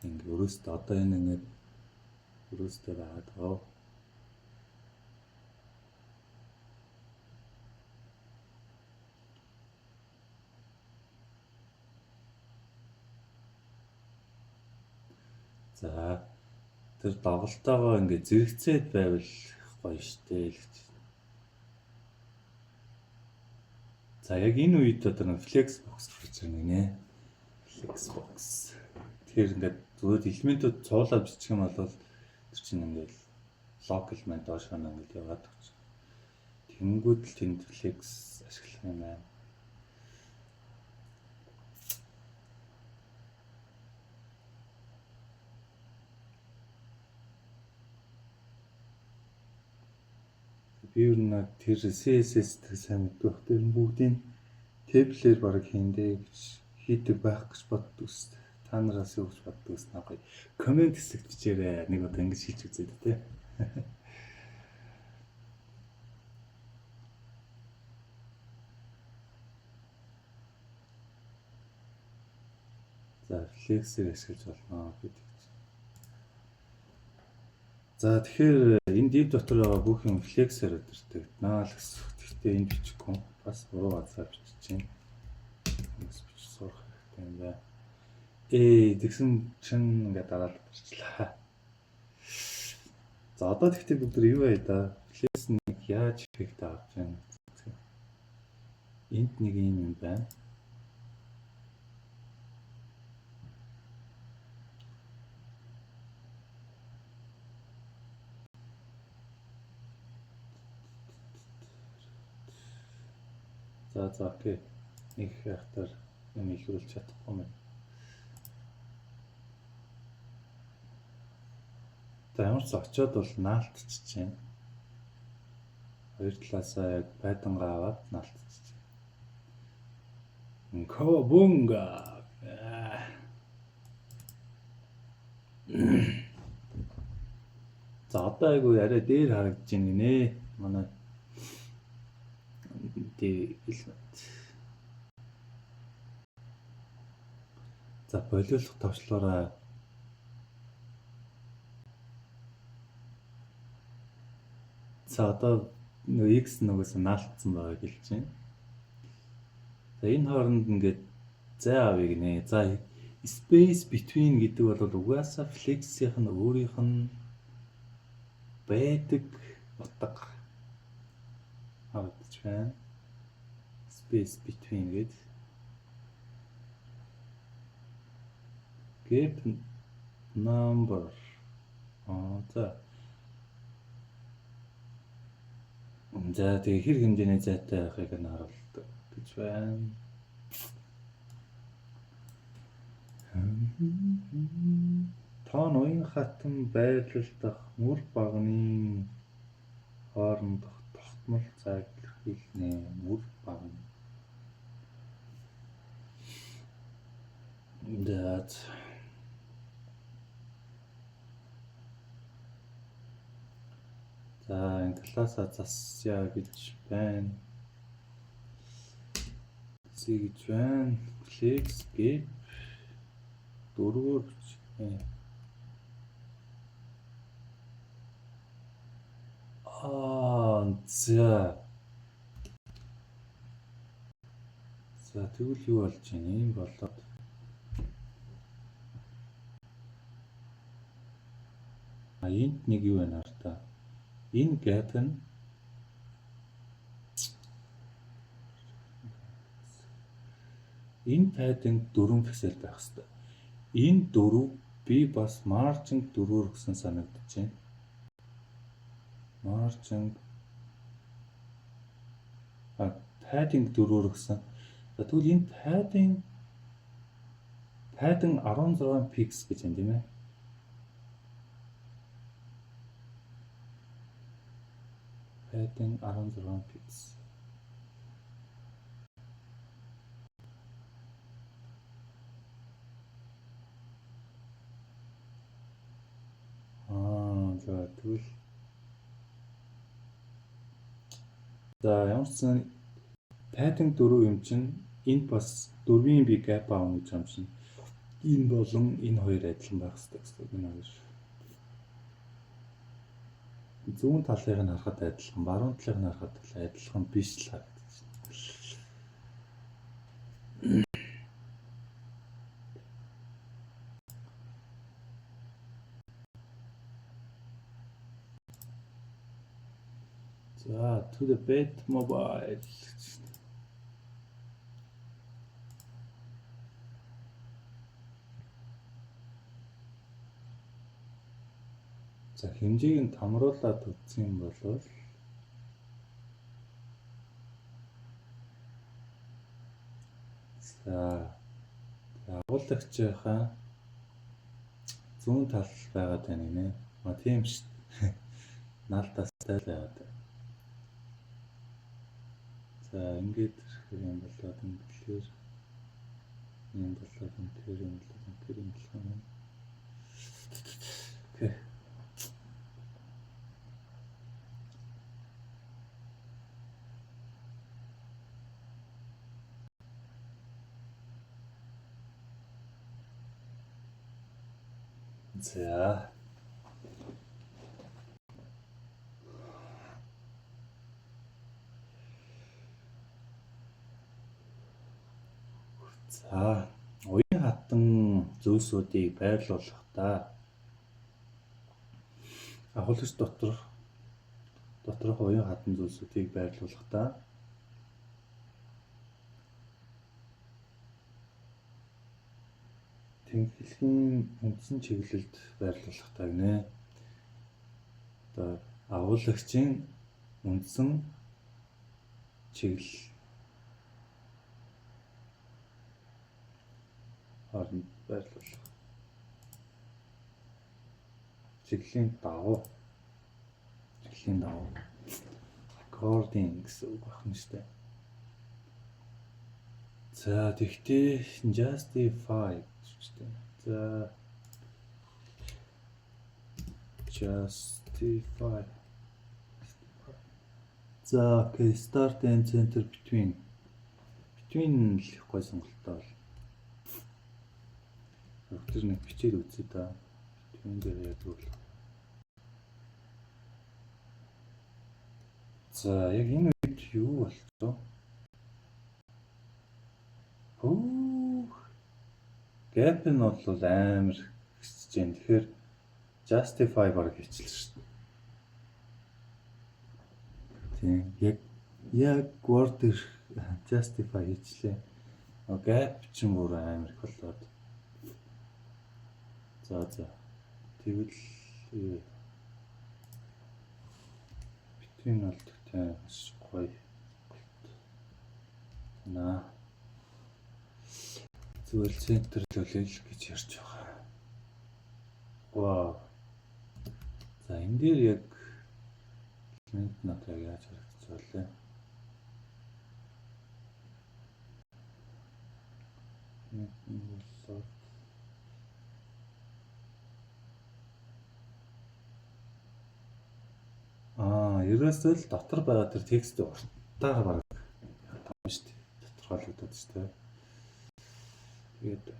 [SPEAKER 1] Ингээ өрөөстэй одоо энэ ингээд өрөөстэй байгаа доо. За, тэр доголтоогоо ингээ зэрэгцээд байвал гоё штэ л гэж. За, яг энэ үед одоо нэг flex box гарч ирнэ гинэ. Flex box. Тэгэхээр ингээд зүгээр элементүүд цуулаад бичих юм бол тэр чинь ингээд local маань доош нь ингээд яваад өгч. Тэнгүүд л тэнд flex ашиглах юм байна. Би ер нь тэр CSS-ийг сайн мэддэг байх. Тэр бүгдийг table ээр баг хийндэ гэж хийдэг байх гэж боддог үст. Та нараас юу гэж боддог вэ? Гоё. Comment хэсэгт бичээрэй. Нэг удаа ингэж хийж үзээд тэ. За, flex-ийг ашиглаж болно гэдэг. За, тэгэхээр энэ div дотор байгаа бүх юм flex-ээр удирдагдана л гэсэн. Гэхдээ энд бичихгүй бас буруу газар бичиж байна. Бас бичиж сурах хэрэгтэй юм байна. Тэгсэн чинь ингээд дараалал ирчлээ. За, одоо тэгтээ бүгд юу вэ да? Flex нэг яаж эффект авч байна? Энд нэг юм байна. За, okay. Нэг яхтар юм илрүүлж чадахгүй юм. За, ямар ч очиод бол наалтчихж байна. Хоёр талаасаа яг padding-гаа аваад наалтчихж байна. Cowabunga. За, одоо айгу арай дээр харагдаж байна гинэ. Манай элемент. За, болиулах товчлуураа. За, одоо нөгөө X нөгөөс наалтсан байгаа гэж байна. За, энэ хооронд ингээд зай авъя гинэ. За, space between гэдэг бол угаасаа flex-ийнх нь өөрийнх нь байдаг утга харагдаж байна. Space between гээд gap number. За. За, тэгээ хэр хэмжээний зайтай байхыг нь харуулдаг гэж байна. Тоон уян хатан байрлал дахь мөр баганы хоорондох тогтмол зайг илэрхийлнэ. Мөр багана. За. За, энэ талаасаа засъя гэж байна. Засъя гэж байна. Flex gap дөрвөөр бичнэ. За. За, тэгвэл юу болж байна? Ийм болоод энд нэг юу байна хар та. Энэ gap нь энэ padding 4 пиксел байх хэвээр. Энэ 4 би бас margin 4-өр өгсөн санагдаж байна. Margin padding 4-өр өгсөн. За, тэгвэл энэ padding 16 px гэж байна, тийм ээ. Padding 16 px. За, тэгвэл за, ямар ч сан padding 4 юм чинь энд бас Дөрвийн би gap аавна гэж юм чинь энэ болон энэ хоёр адилхан байх хэрэгтэй гэсэн үг, энэ хоёр. Зүүн талыг нь харахад адилхан, баруун талыг нь харахад адилхан биш л харагдаж байна. За, to the Batmobile. За, хэмжээг нь томруулаад үзсэн юм бол за, агуулагчийнхаа зүүн тал байгаад байна гинэ. А, тийм шүү дээ. Нал тастай л байгаад байна. За, ингээд ирэхээр юм болоод, ингэхээр юм болоод, ингэхээр юм болоод, ингэхээр юм болох юм. Okay. За. За, уян хатан зүйлсүүдийг байрлуулахдаа агуулагч доторх уян хатан зүйлсүүдийг байрлуулахдаа тэнхлэгийн үндсэн чиглэлд байрлуулахдаа гинэ. Одоо агуулагчийн үндсэн чиглэл хооронд байрлуулах. Чиглэлийн дагуу. Чиглэлийн дагуу. According гэсэн үг байна шүү дээ. За, тэгтээ justify гэж шүү дээ. За, justify. За, okay, start and center, between. Between л их гой сонголттой бол. Тэр нэг бичээд үзье да. Between дээр яг бол. За, яг энэ үед юу болцсон? Хөөх. Gap нь бол амар хэсэж байна. Тэгэхээр justify баг хийчихлээ шүү дээ. Тийм, яг Word дээр justify хийчлээ. Gap ч юм бүр амар их болоод. За. Тэгвэл between бол тэгтээ маш гоё сонголт. Наа. Зүгээр л center лүүлээл гэж ярьж байгаа. Вау. За, энэ дээр яг элемент нь одоо яг яаж харагдчих вэ? Элемент нь болоод аа, ерөөсөө л дотор байгаа тэр текстийн уртаа баг том шүү дээ. Тодорхойлогдоод шүү дээ. Тэгээд тэгээд.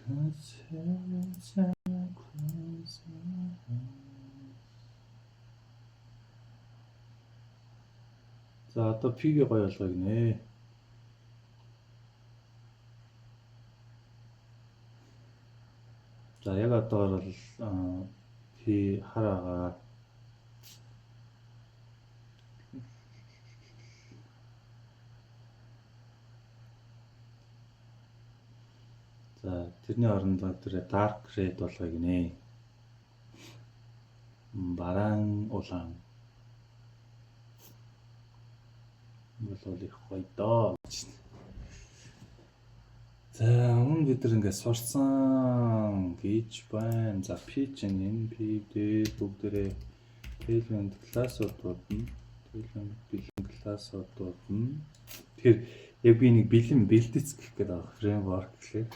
[SPEAKER 1] Cause close my eyes. За, одоо P-г гоё болгоё гинэ. За, яг одоогор бол P хар байгаа. За, тэрний оронд тэр dark red болгоё гинэ. Бараан улаан болвол их гоё доо гэж. За, өмнө бид нар ингээд сурсан гэж байна. За, P чинь энэ P дээр бүгдээрээ Tailwind class уудууд нь, Tailwind бэлэн class уудууд нь, тэгэхээр Яг би нэг бэлэн бэлдэц гэх гээд байгаа framework гэхлээр.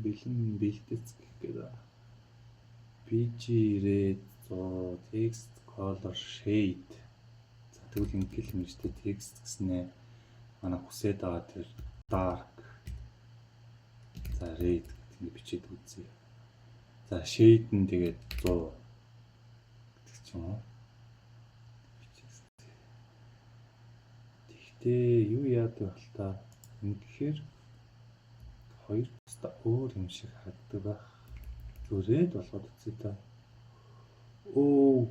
[SPEAKER 1] Бэлэн бэлдэц гэх гээд байгаа. BG red 100, text color shade. За, тэгвэл ингэх юм шүү дээ. Text гэснээ манай хүсээд байгаа тэр dark, за, red гэдэг ингэ бичээд үзье. За, shade нь тэгээд 100 гэдэг ч юм уу. Тэгтээ юу яадаг бол та, ингэхээр хоёр тусдаа өөр юм шиг харагддаг байх. Зүгээр болгоод үзье та. Өө,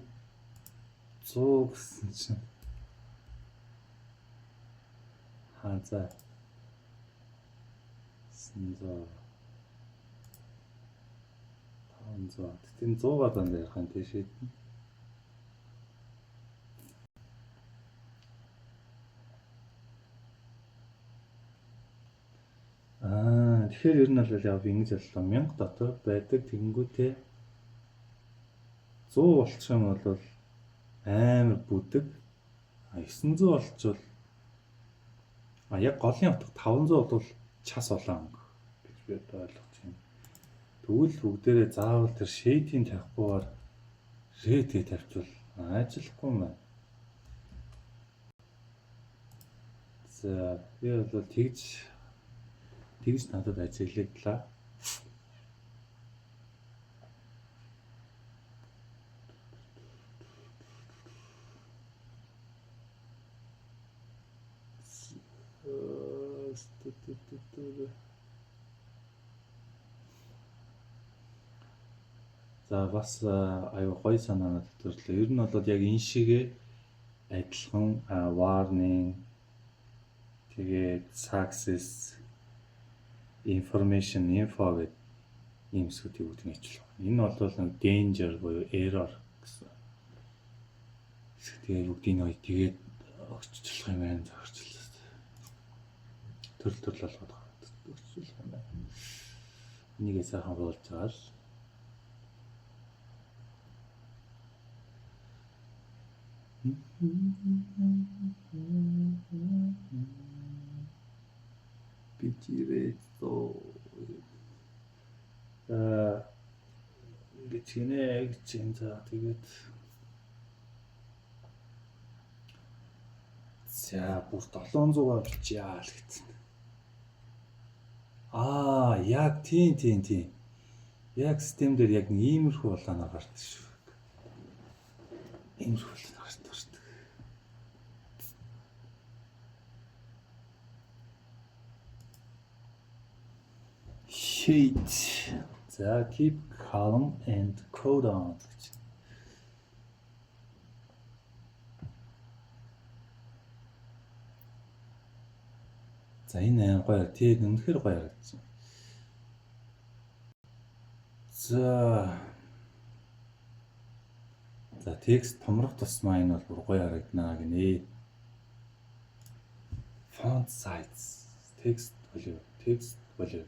[SPEAKER 1] 100 гэсэн чинь. Аа, за. 900, 500. Тэгтээ 100-аар дандаа ярих юм тийш шийднэ. Аа, тэгэхээр ер нь бол яг би ингэж бодлоо. 1000 дотор байдаг, тэгэнгүүтээ 100 болчих юм бол амар бүдэг. А, 900 болчвол, а, яг голын утга 500 бол час улаан өнгө гэж би одоо ойлгож байна. Тэгвэл бүгдээрээ заавал тэр shade-ийн тавихгүйгээр red-гээ тавьчвал ажиллахгүй юм байна. За, би бол тэгж тэгж надад ажиглагдлаа. За, бас аюу гоё санаа надад төрлөө. Ер нь бол яг энэ шигээ адилхан warning, тэгээд success, information, info гэдэг ийм хэсгүүдийг бүгдийг ажиллах. Энэ бол нэг danger буюу error гэсэн хэсэг. Тэгээд бүгдийг нь тэгээд өгччлэх юм байна, зохицуулсан. Төрөл төрөл болгоод өгччлэх юм байна. Энийгээ сайхан буулж байгаа л. Бичирээ. За, ингэж гинэ гэж юм. За, тэгээд за, бүр 700-аар бичээ л гэсэн. Аа, яг тийм. Яг систем дээр яг нэг иймэрхүү улаанаар гардаг шүү. Иймэрхүү улаанаар гардаг шүү. Shade. За, keep calm and code on гэж. За, энэ аим гоё. Тийм, үнэхээр гоё харагдсан. За. За, текст томрох тусмаа энэ бол бүр гоё харагдана гинэ. Font size, text value, text value,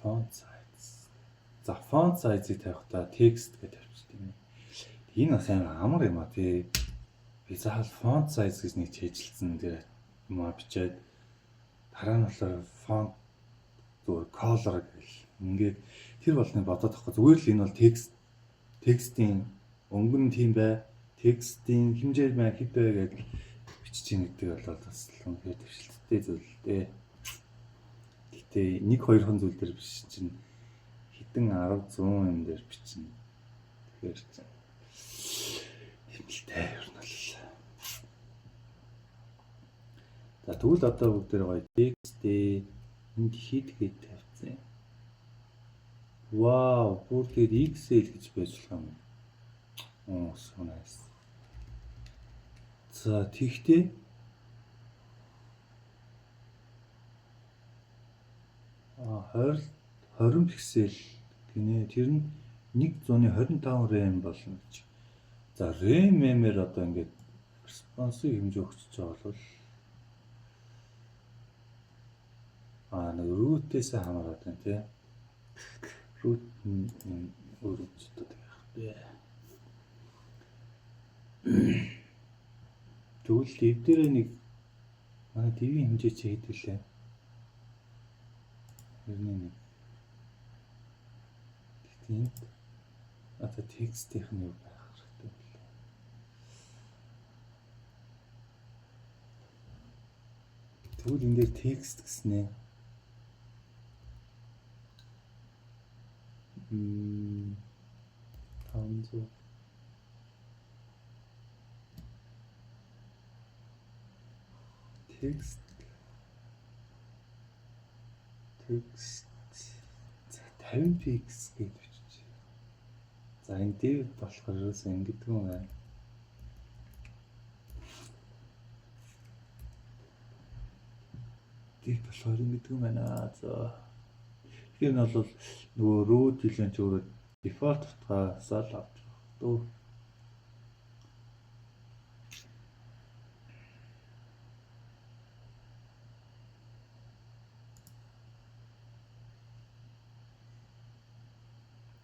[SPEAKER 1] font size. За, font size-ыг тавихтаа text гэж тавьчихдаг юм. Энэ бас амар амар юм а, тий. Би заавал font size гэж нэг чэйжилсэн дээр юм а бичээд, дараа нь болохоор font зүгээр color гэл ингээд тэр болгоныг бодоод тахгүй, зүгээр л энэ бол текст, текстийн өнгө нь тийм бай, текстийн хэмжээ маа хэд бай гэдэл бичиж ийн гэдэг бол бас л үнэхээр дэвшилттэй зүйл л дээ. Гэтэ нэг хоёрхан зүйл дээр биш чинь хэдэн 10 100 юм дээр бичнэ. Тэгэхээр чинь юм л дээ ер нь бол. За, тэгвэл одоо бүгдээр гоё текст энд хэд хэд тавьсан юм. Вау, бүр тэгээд XL гэж байж болох юм. Оо, so nice. За, тэгтээ а 20 20 пиксел гинэ, тэр нь 125 rem болно гэж. За, rem мэмээр одоо ингээд responsive хэмжээ өгчөж байгаа бол нэг root-ээс хамаарат байна, тий. Root нь өөр хэмжээтэй байх вэ. Тэгвэл div дээрээ нэг манай div-ийн хэмжээ чи хэд вүлээ? 91. Гэхдээ энд одоо текстийнх нь юу байх хэрэгтэй болоо. Тэгвэл энэ дээр текст гэснээ. 500 текст текст 50 px гэж бичиж. За, энэ div болохоор ерөөсөө ингэдэг юм байна. Div болохоор ингэдэг юм байна. За. Тэгэхээр нь бол нөгөө root хэлэн чи өөрөө default утгаас л авч байгаа дөө.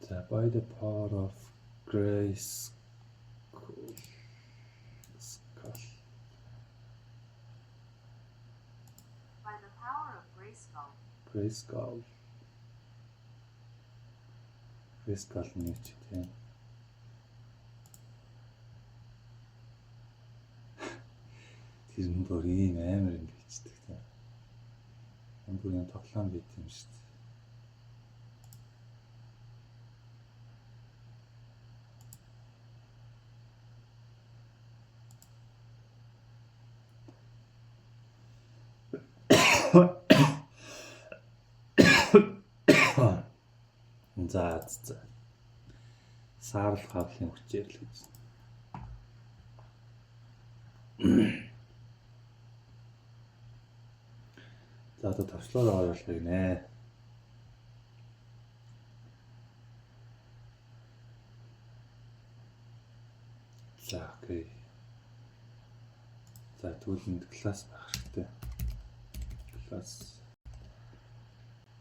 [SPEAKER 1] За, by the power of grace skull.
[SPEAKER 2] By the power of Grayskull.
[SPEAKER 1] Grayskull. Grayskull нь юу ч тийм. Тэр нь бүр ийм амар юм бичдэг тийм. Энэ бүр юм тоглоом байт юм шүү дээ. За. Саарл хавлын хүчээр л гэж. За, одоо товчлоор оруулах гинэ. За, okay. За, тэгвэл энд class байх хэрэгтэй.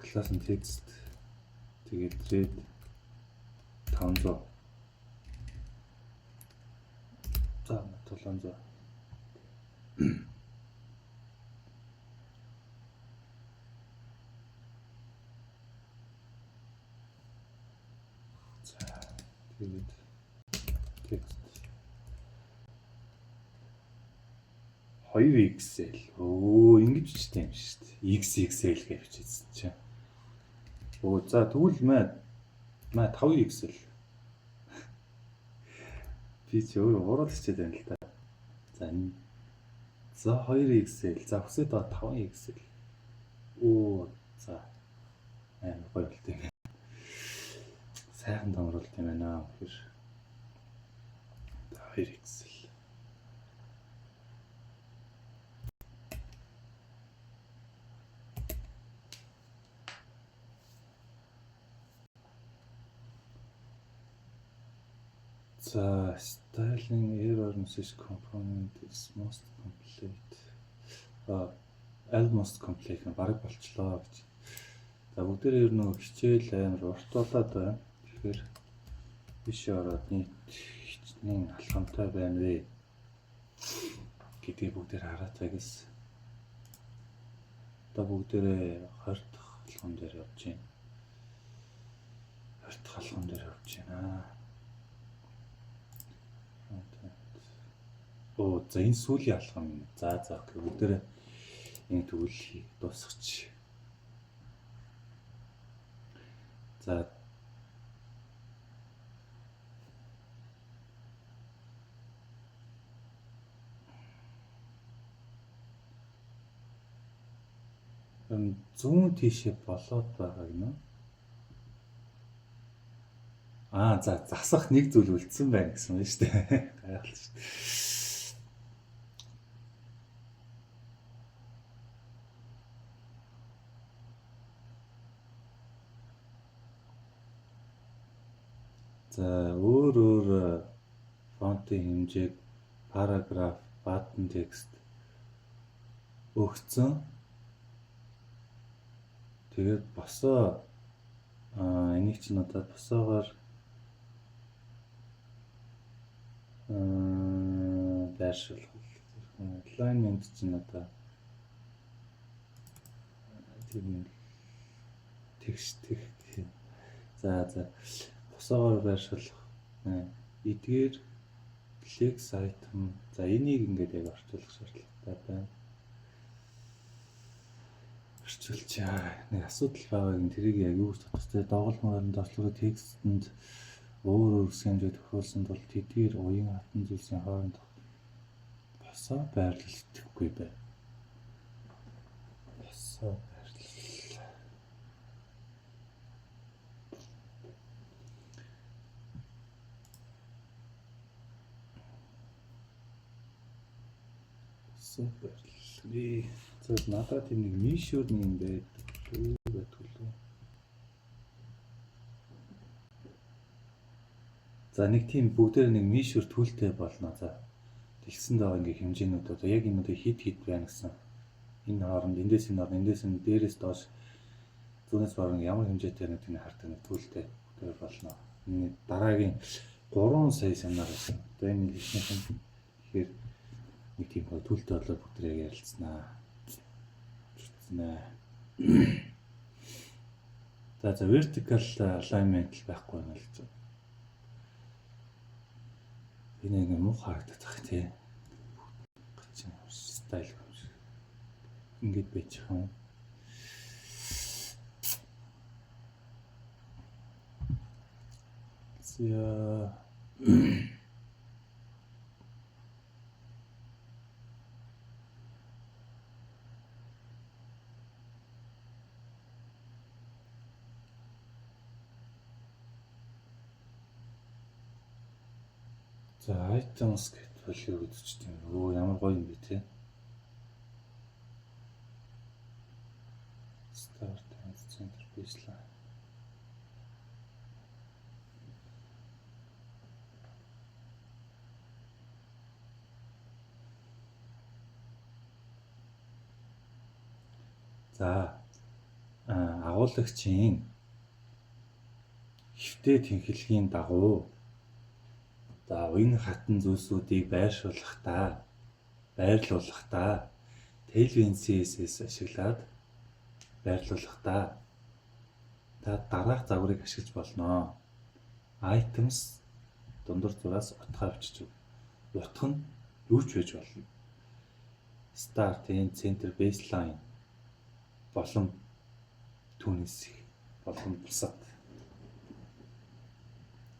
[SPEAKER 1] Class нь text, тэгээд red 500. За, 700. За, тэгээд text 2XL. Өө, ингэж бичдэг юм шүү дээ. XXL гэж бичсэн чинь. Өө, за, тэгвэл маа 5XL. Би чи өөрөө гурал хичээд байна л да. За, энэ за 2XL. За, хүсээд байгаа 5XL. Өө, за, амар гоё болт юм байна. Сайхан томруулт юм байна. Тэгэхээр 2XL. За, styling error message component is most complete. А, almost complete нь бараг болчлоо гэж. За, бүгдээрээ ер нь нөгөө хичээл амар урт болоод байна. Тэгэхээр биш ороод нийт хичнээн алхамтай байна вэ гэдгийг бүгдээр хараатай гэс. Одоо бүгдээрээ 20 дахь алхам дээр явж байна. 20 дахь алхам дээр явж байна. Оо, за, энэ сүүлийн алхам юм. За, okay. Бүгдээрээ энэ тэгвэл дуусгач. За, зүүн тийшээ болоод байгаа гинэ. Аа, за, засах нэг зүйл үлдсэн байна гэсэн байна шүү дээ. Гайхалтай шүү дээ. За, өөр өөр фонтын хэмжээг параграф, button text өгцөн. Тэгээд босоо энийг чинь одоо босоогоор Байршуулах. Alignment чинь одоо тийм тэгш тэг. За босоогоор байршуулах. Эдгээр flex item. За, энийг ингээд яг орчуулах шаардлагатай байна. Орчуулчаа. Нэг асуудал байгааг нь тэрийг яг юу гэж тодорхой доголмоор нь доошлогын текстэнд өөр өөр үсгийн хэмжээ тохируулсан тул тэдгээр уян хатан зүйлсийн хоорондох босоо байрлал идэвхгүй байна. Босоо байрлал. Босоо байрлал. За, надад тийм нэг measure нэг юм байдаг үү байдаг лөө. За, нэг тийм бүгдээр нэг measure tool тэй болно. За, дэлгэсэн даа ингээ хэмжээнүүд одоо яг энэ одоо хид хид байна гэсэн. Энэ хооронд, эндээс энэ хооронд, эндээс энэ дээрээс доош, зүүнээс баруун ямар хэмжээтэй нэг тийм хардаг нэг tool тэй бүгдээр болно. Энэ дараагийн 3 сая семинар байсан. Одоо энэ ихнийх нь тэгэхээр нэг тийм гоё tool тэй болоод бүгдээрээ ярилцсанаа. Зүтснэ. За, vertical alignment байхгүй байна л гэж байна. Энэ нэг муу харагдах тий. Гачин style юм шиг. Ингээд байж юм. За. За, items гэт value үзэж тийм. Өө, ямар гоё юм бэ те. Start and center baseline. За, агуулагчийн хэвтээ тэнхлэгийн дагуу, за, уян хатан зүйлсүүдийг байрлуулахдаа Tailwind CSS ашиглаад байрлуулахдаа та дараах загварыг ашиглаж болно. Items дундуур зураас утгаа бичиж өг. Утга нь юу ч байж болно. Start, end, center, baseline болон түүнээс их болон бусад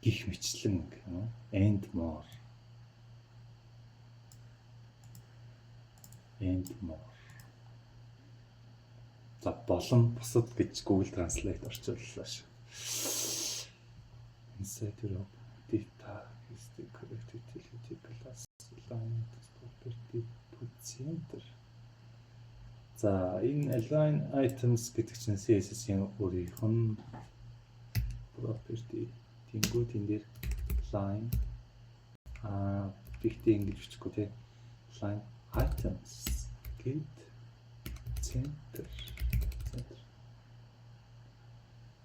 [SPEAKER 1] гих мэтлэн and more, and more. За, болон бусад гэж Google Translate орчууллаа шүү. Inside your data is the correct utility class align property to center. За, энэ align items гэдэг чинь CSS-ийн өөрийнх нь property. Тэнгүүд энэ дээр line гэхдээ ингэж бичихгүй те, line items гэд center, center.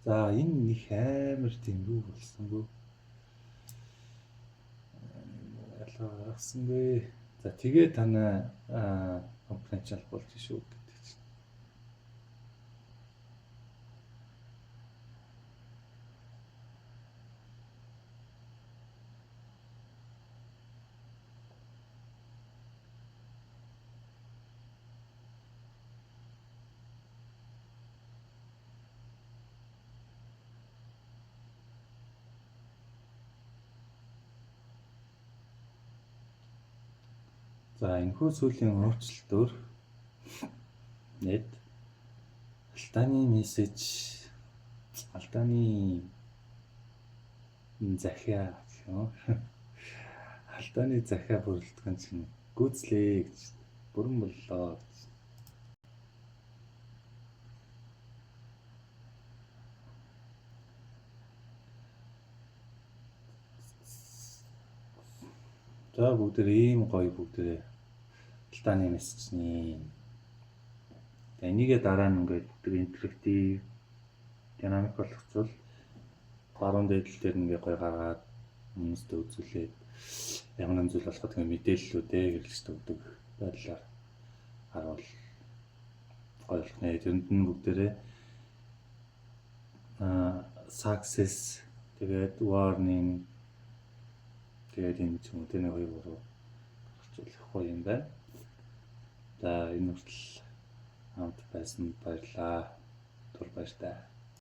[SPEAKER 1] За, энэ них амар тийм юу болсонгүй, ялгаа гаргасангүй. За, тэгээ танай компонент болж шүү гэдэг чинь. За, энэхүү сүүлийн өөрчлөлтөөр нэт алдааны мессеж, алдааны захиа гэх юм уу? Алдааны захиа бүрэлдэхүүн чинь гүйцлээ гэж бүрэн боллоо гэж. За, бүгдээ ийм гоё бүгдээ алдааны мессежний. Тэгээ энийгээ дараа нь ингээд бүгд interactive динамик болгоцвол баруун дээд тал дээр ингээ гоё гаргаад хүмүүстэй үзүүлээд Ямар нэгэн зүйл болоход тэгээ мэдээллүүдээ хэрэглэгчид өгдөг байдлаар харуул гоё болох нэ. Тэрэнд нь бүгдээрээ success, тэгээд warning, тэгээд энэ ч юм уу, тэ, 1 2 3 гарч болох юм байна. За, энэ хүртэл хамт байсан баярлаа. Түр баяртай.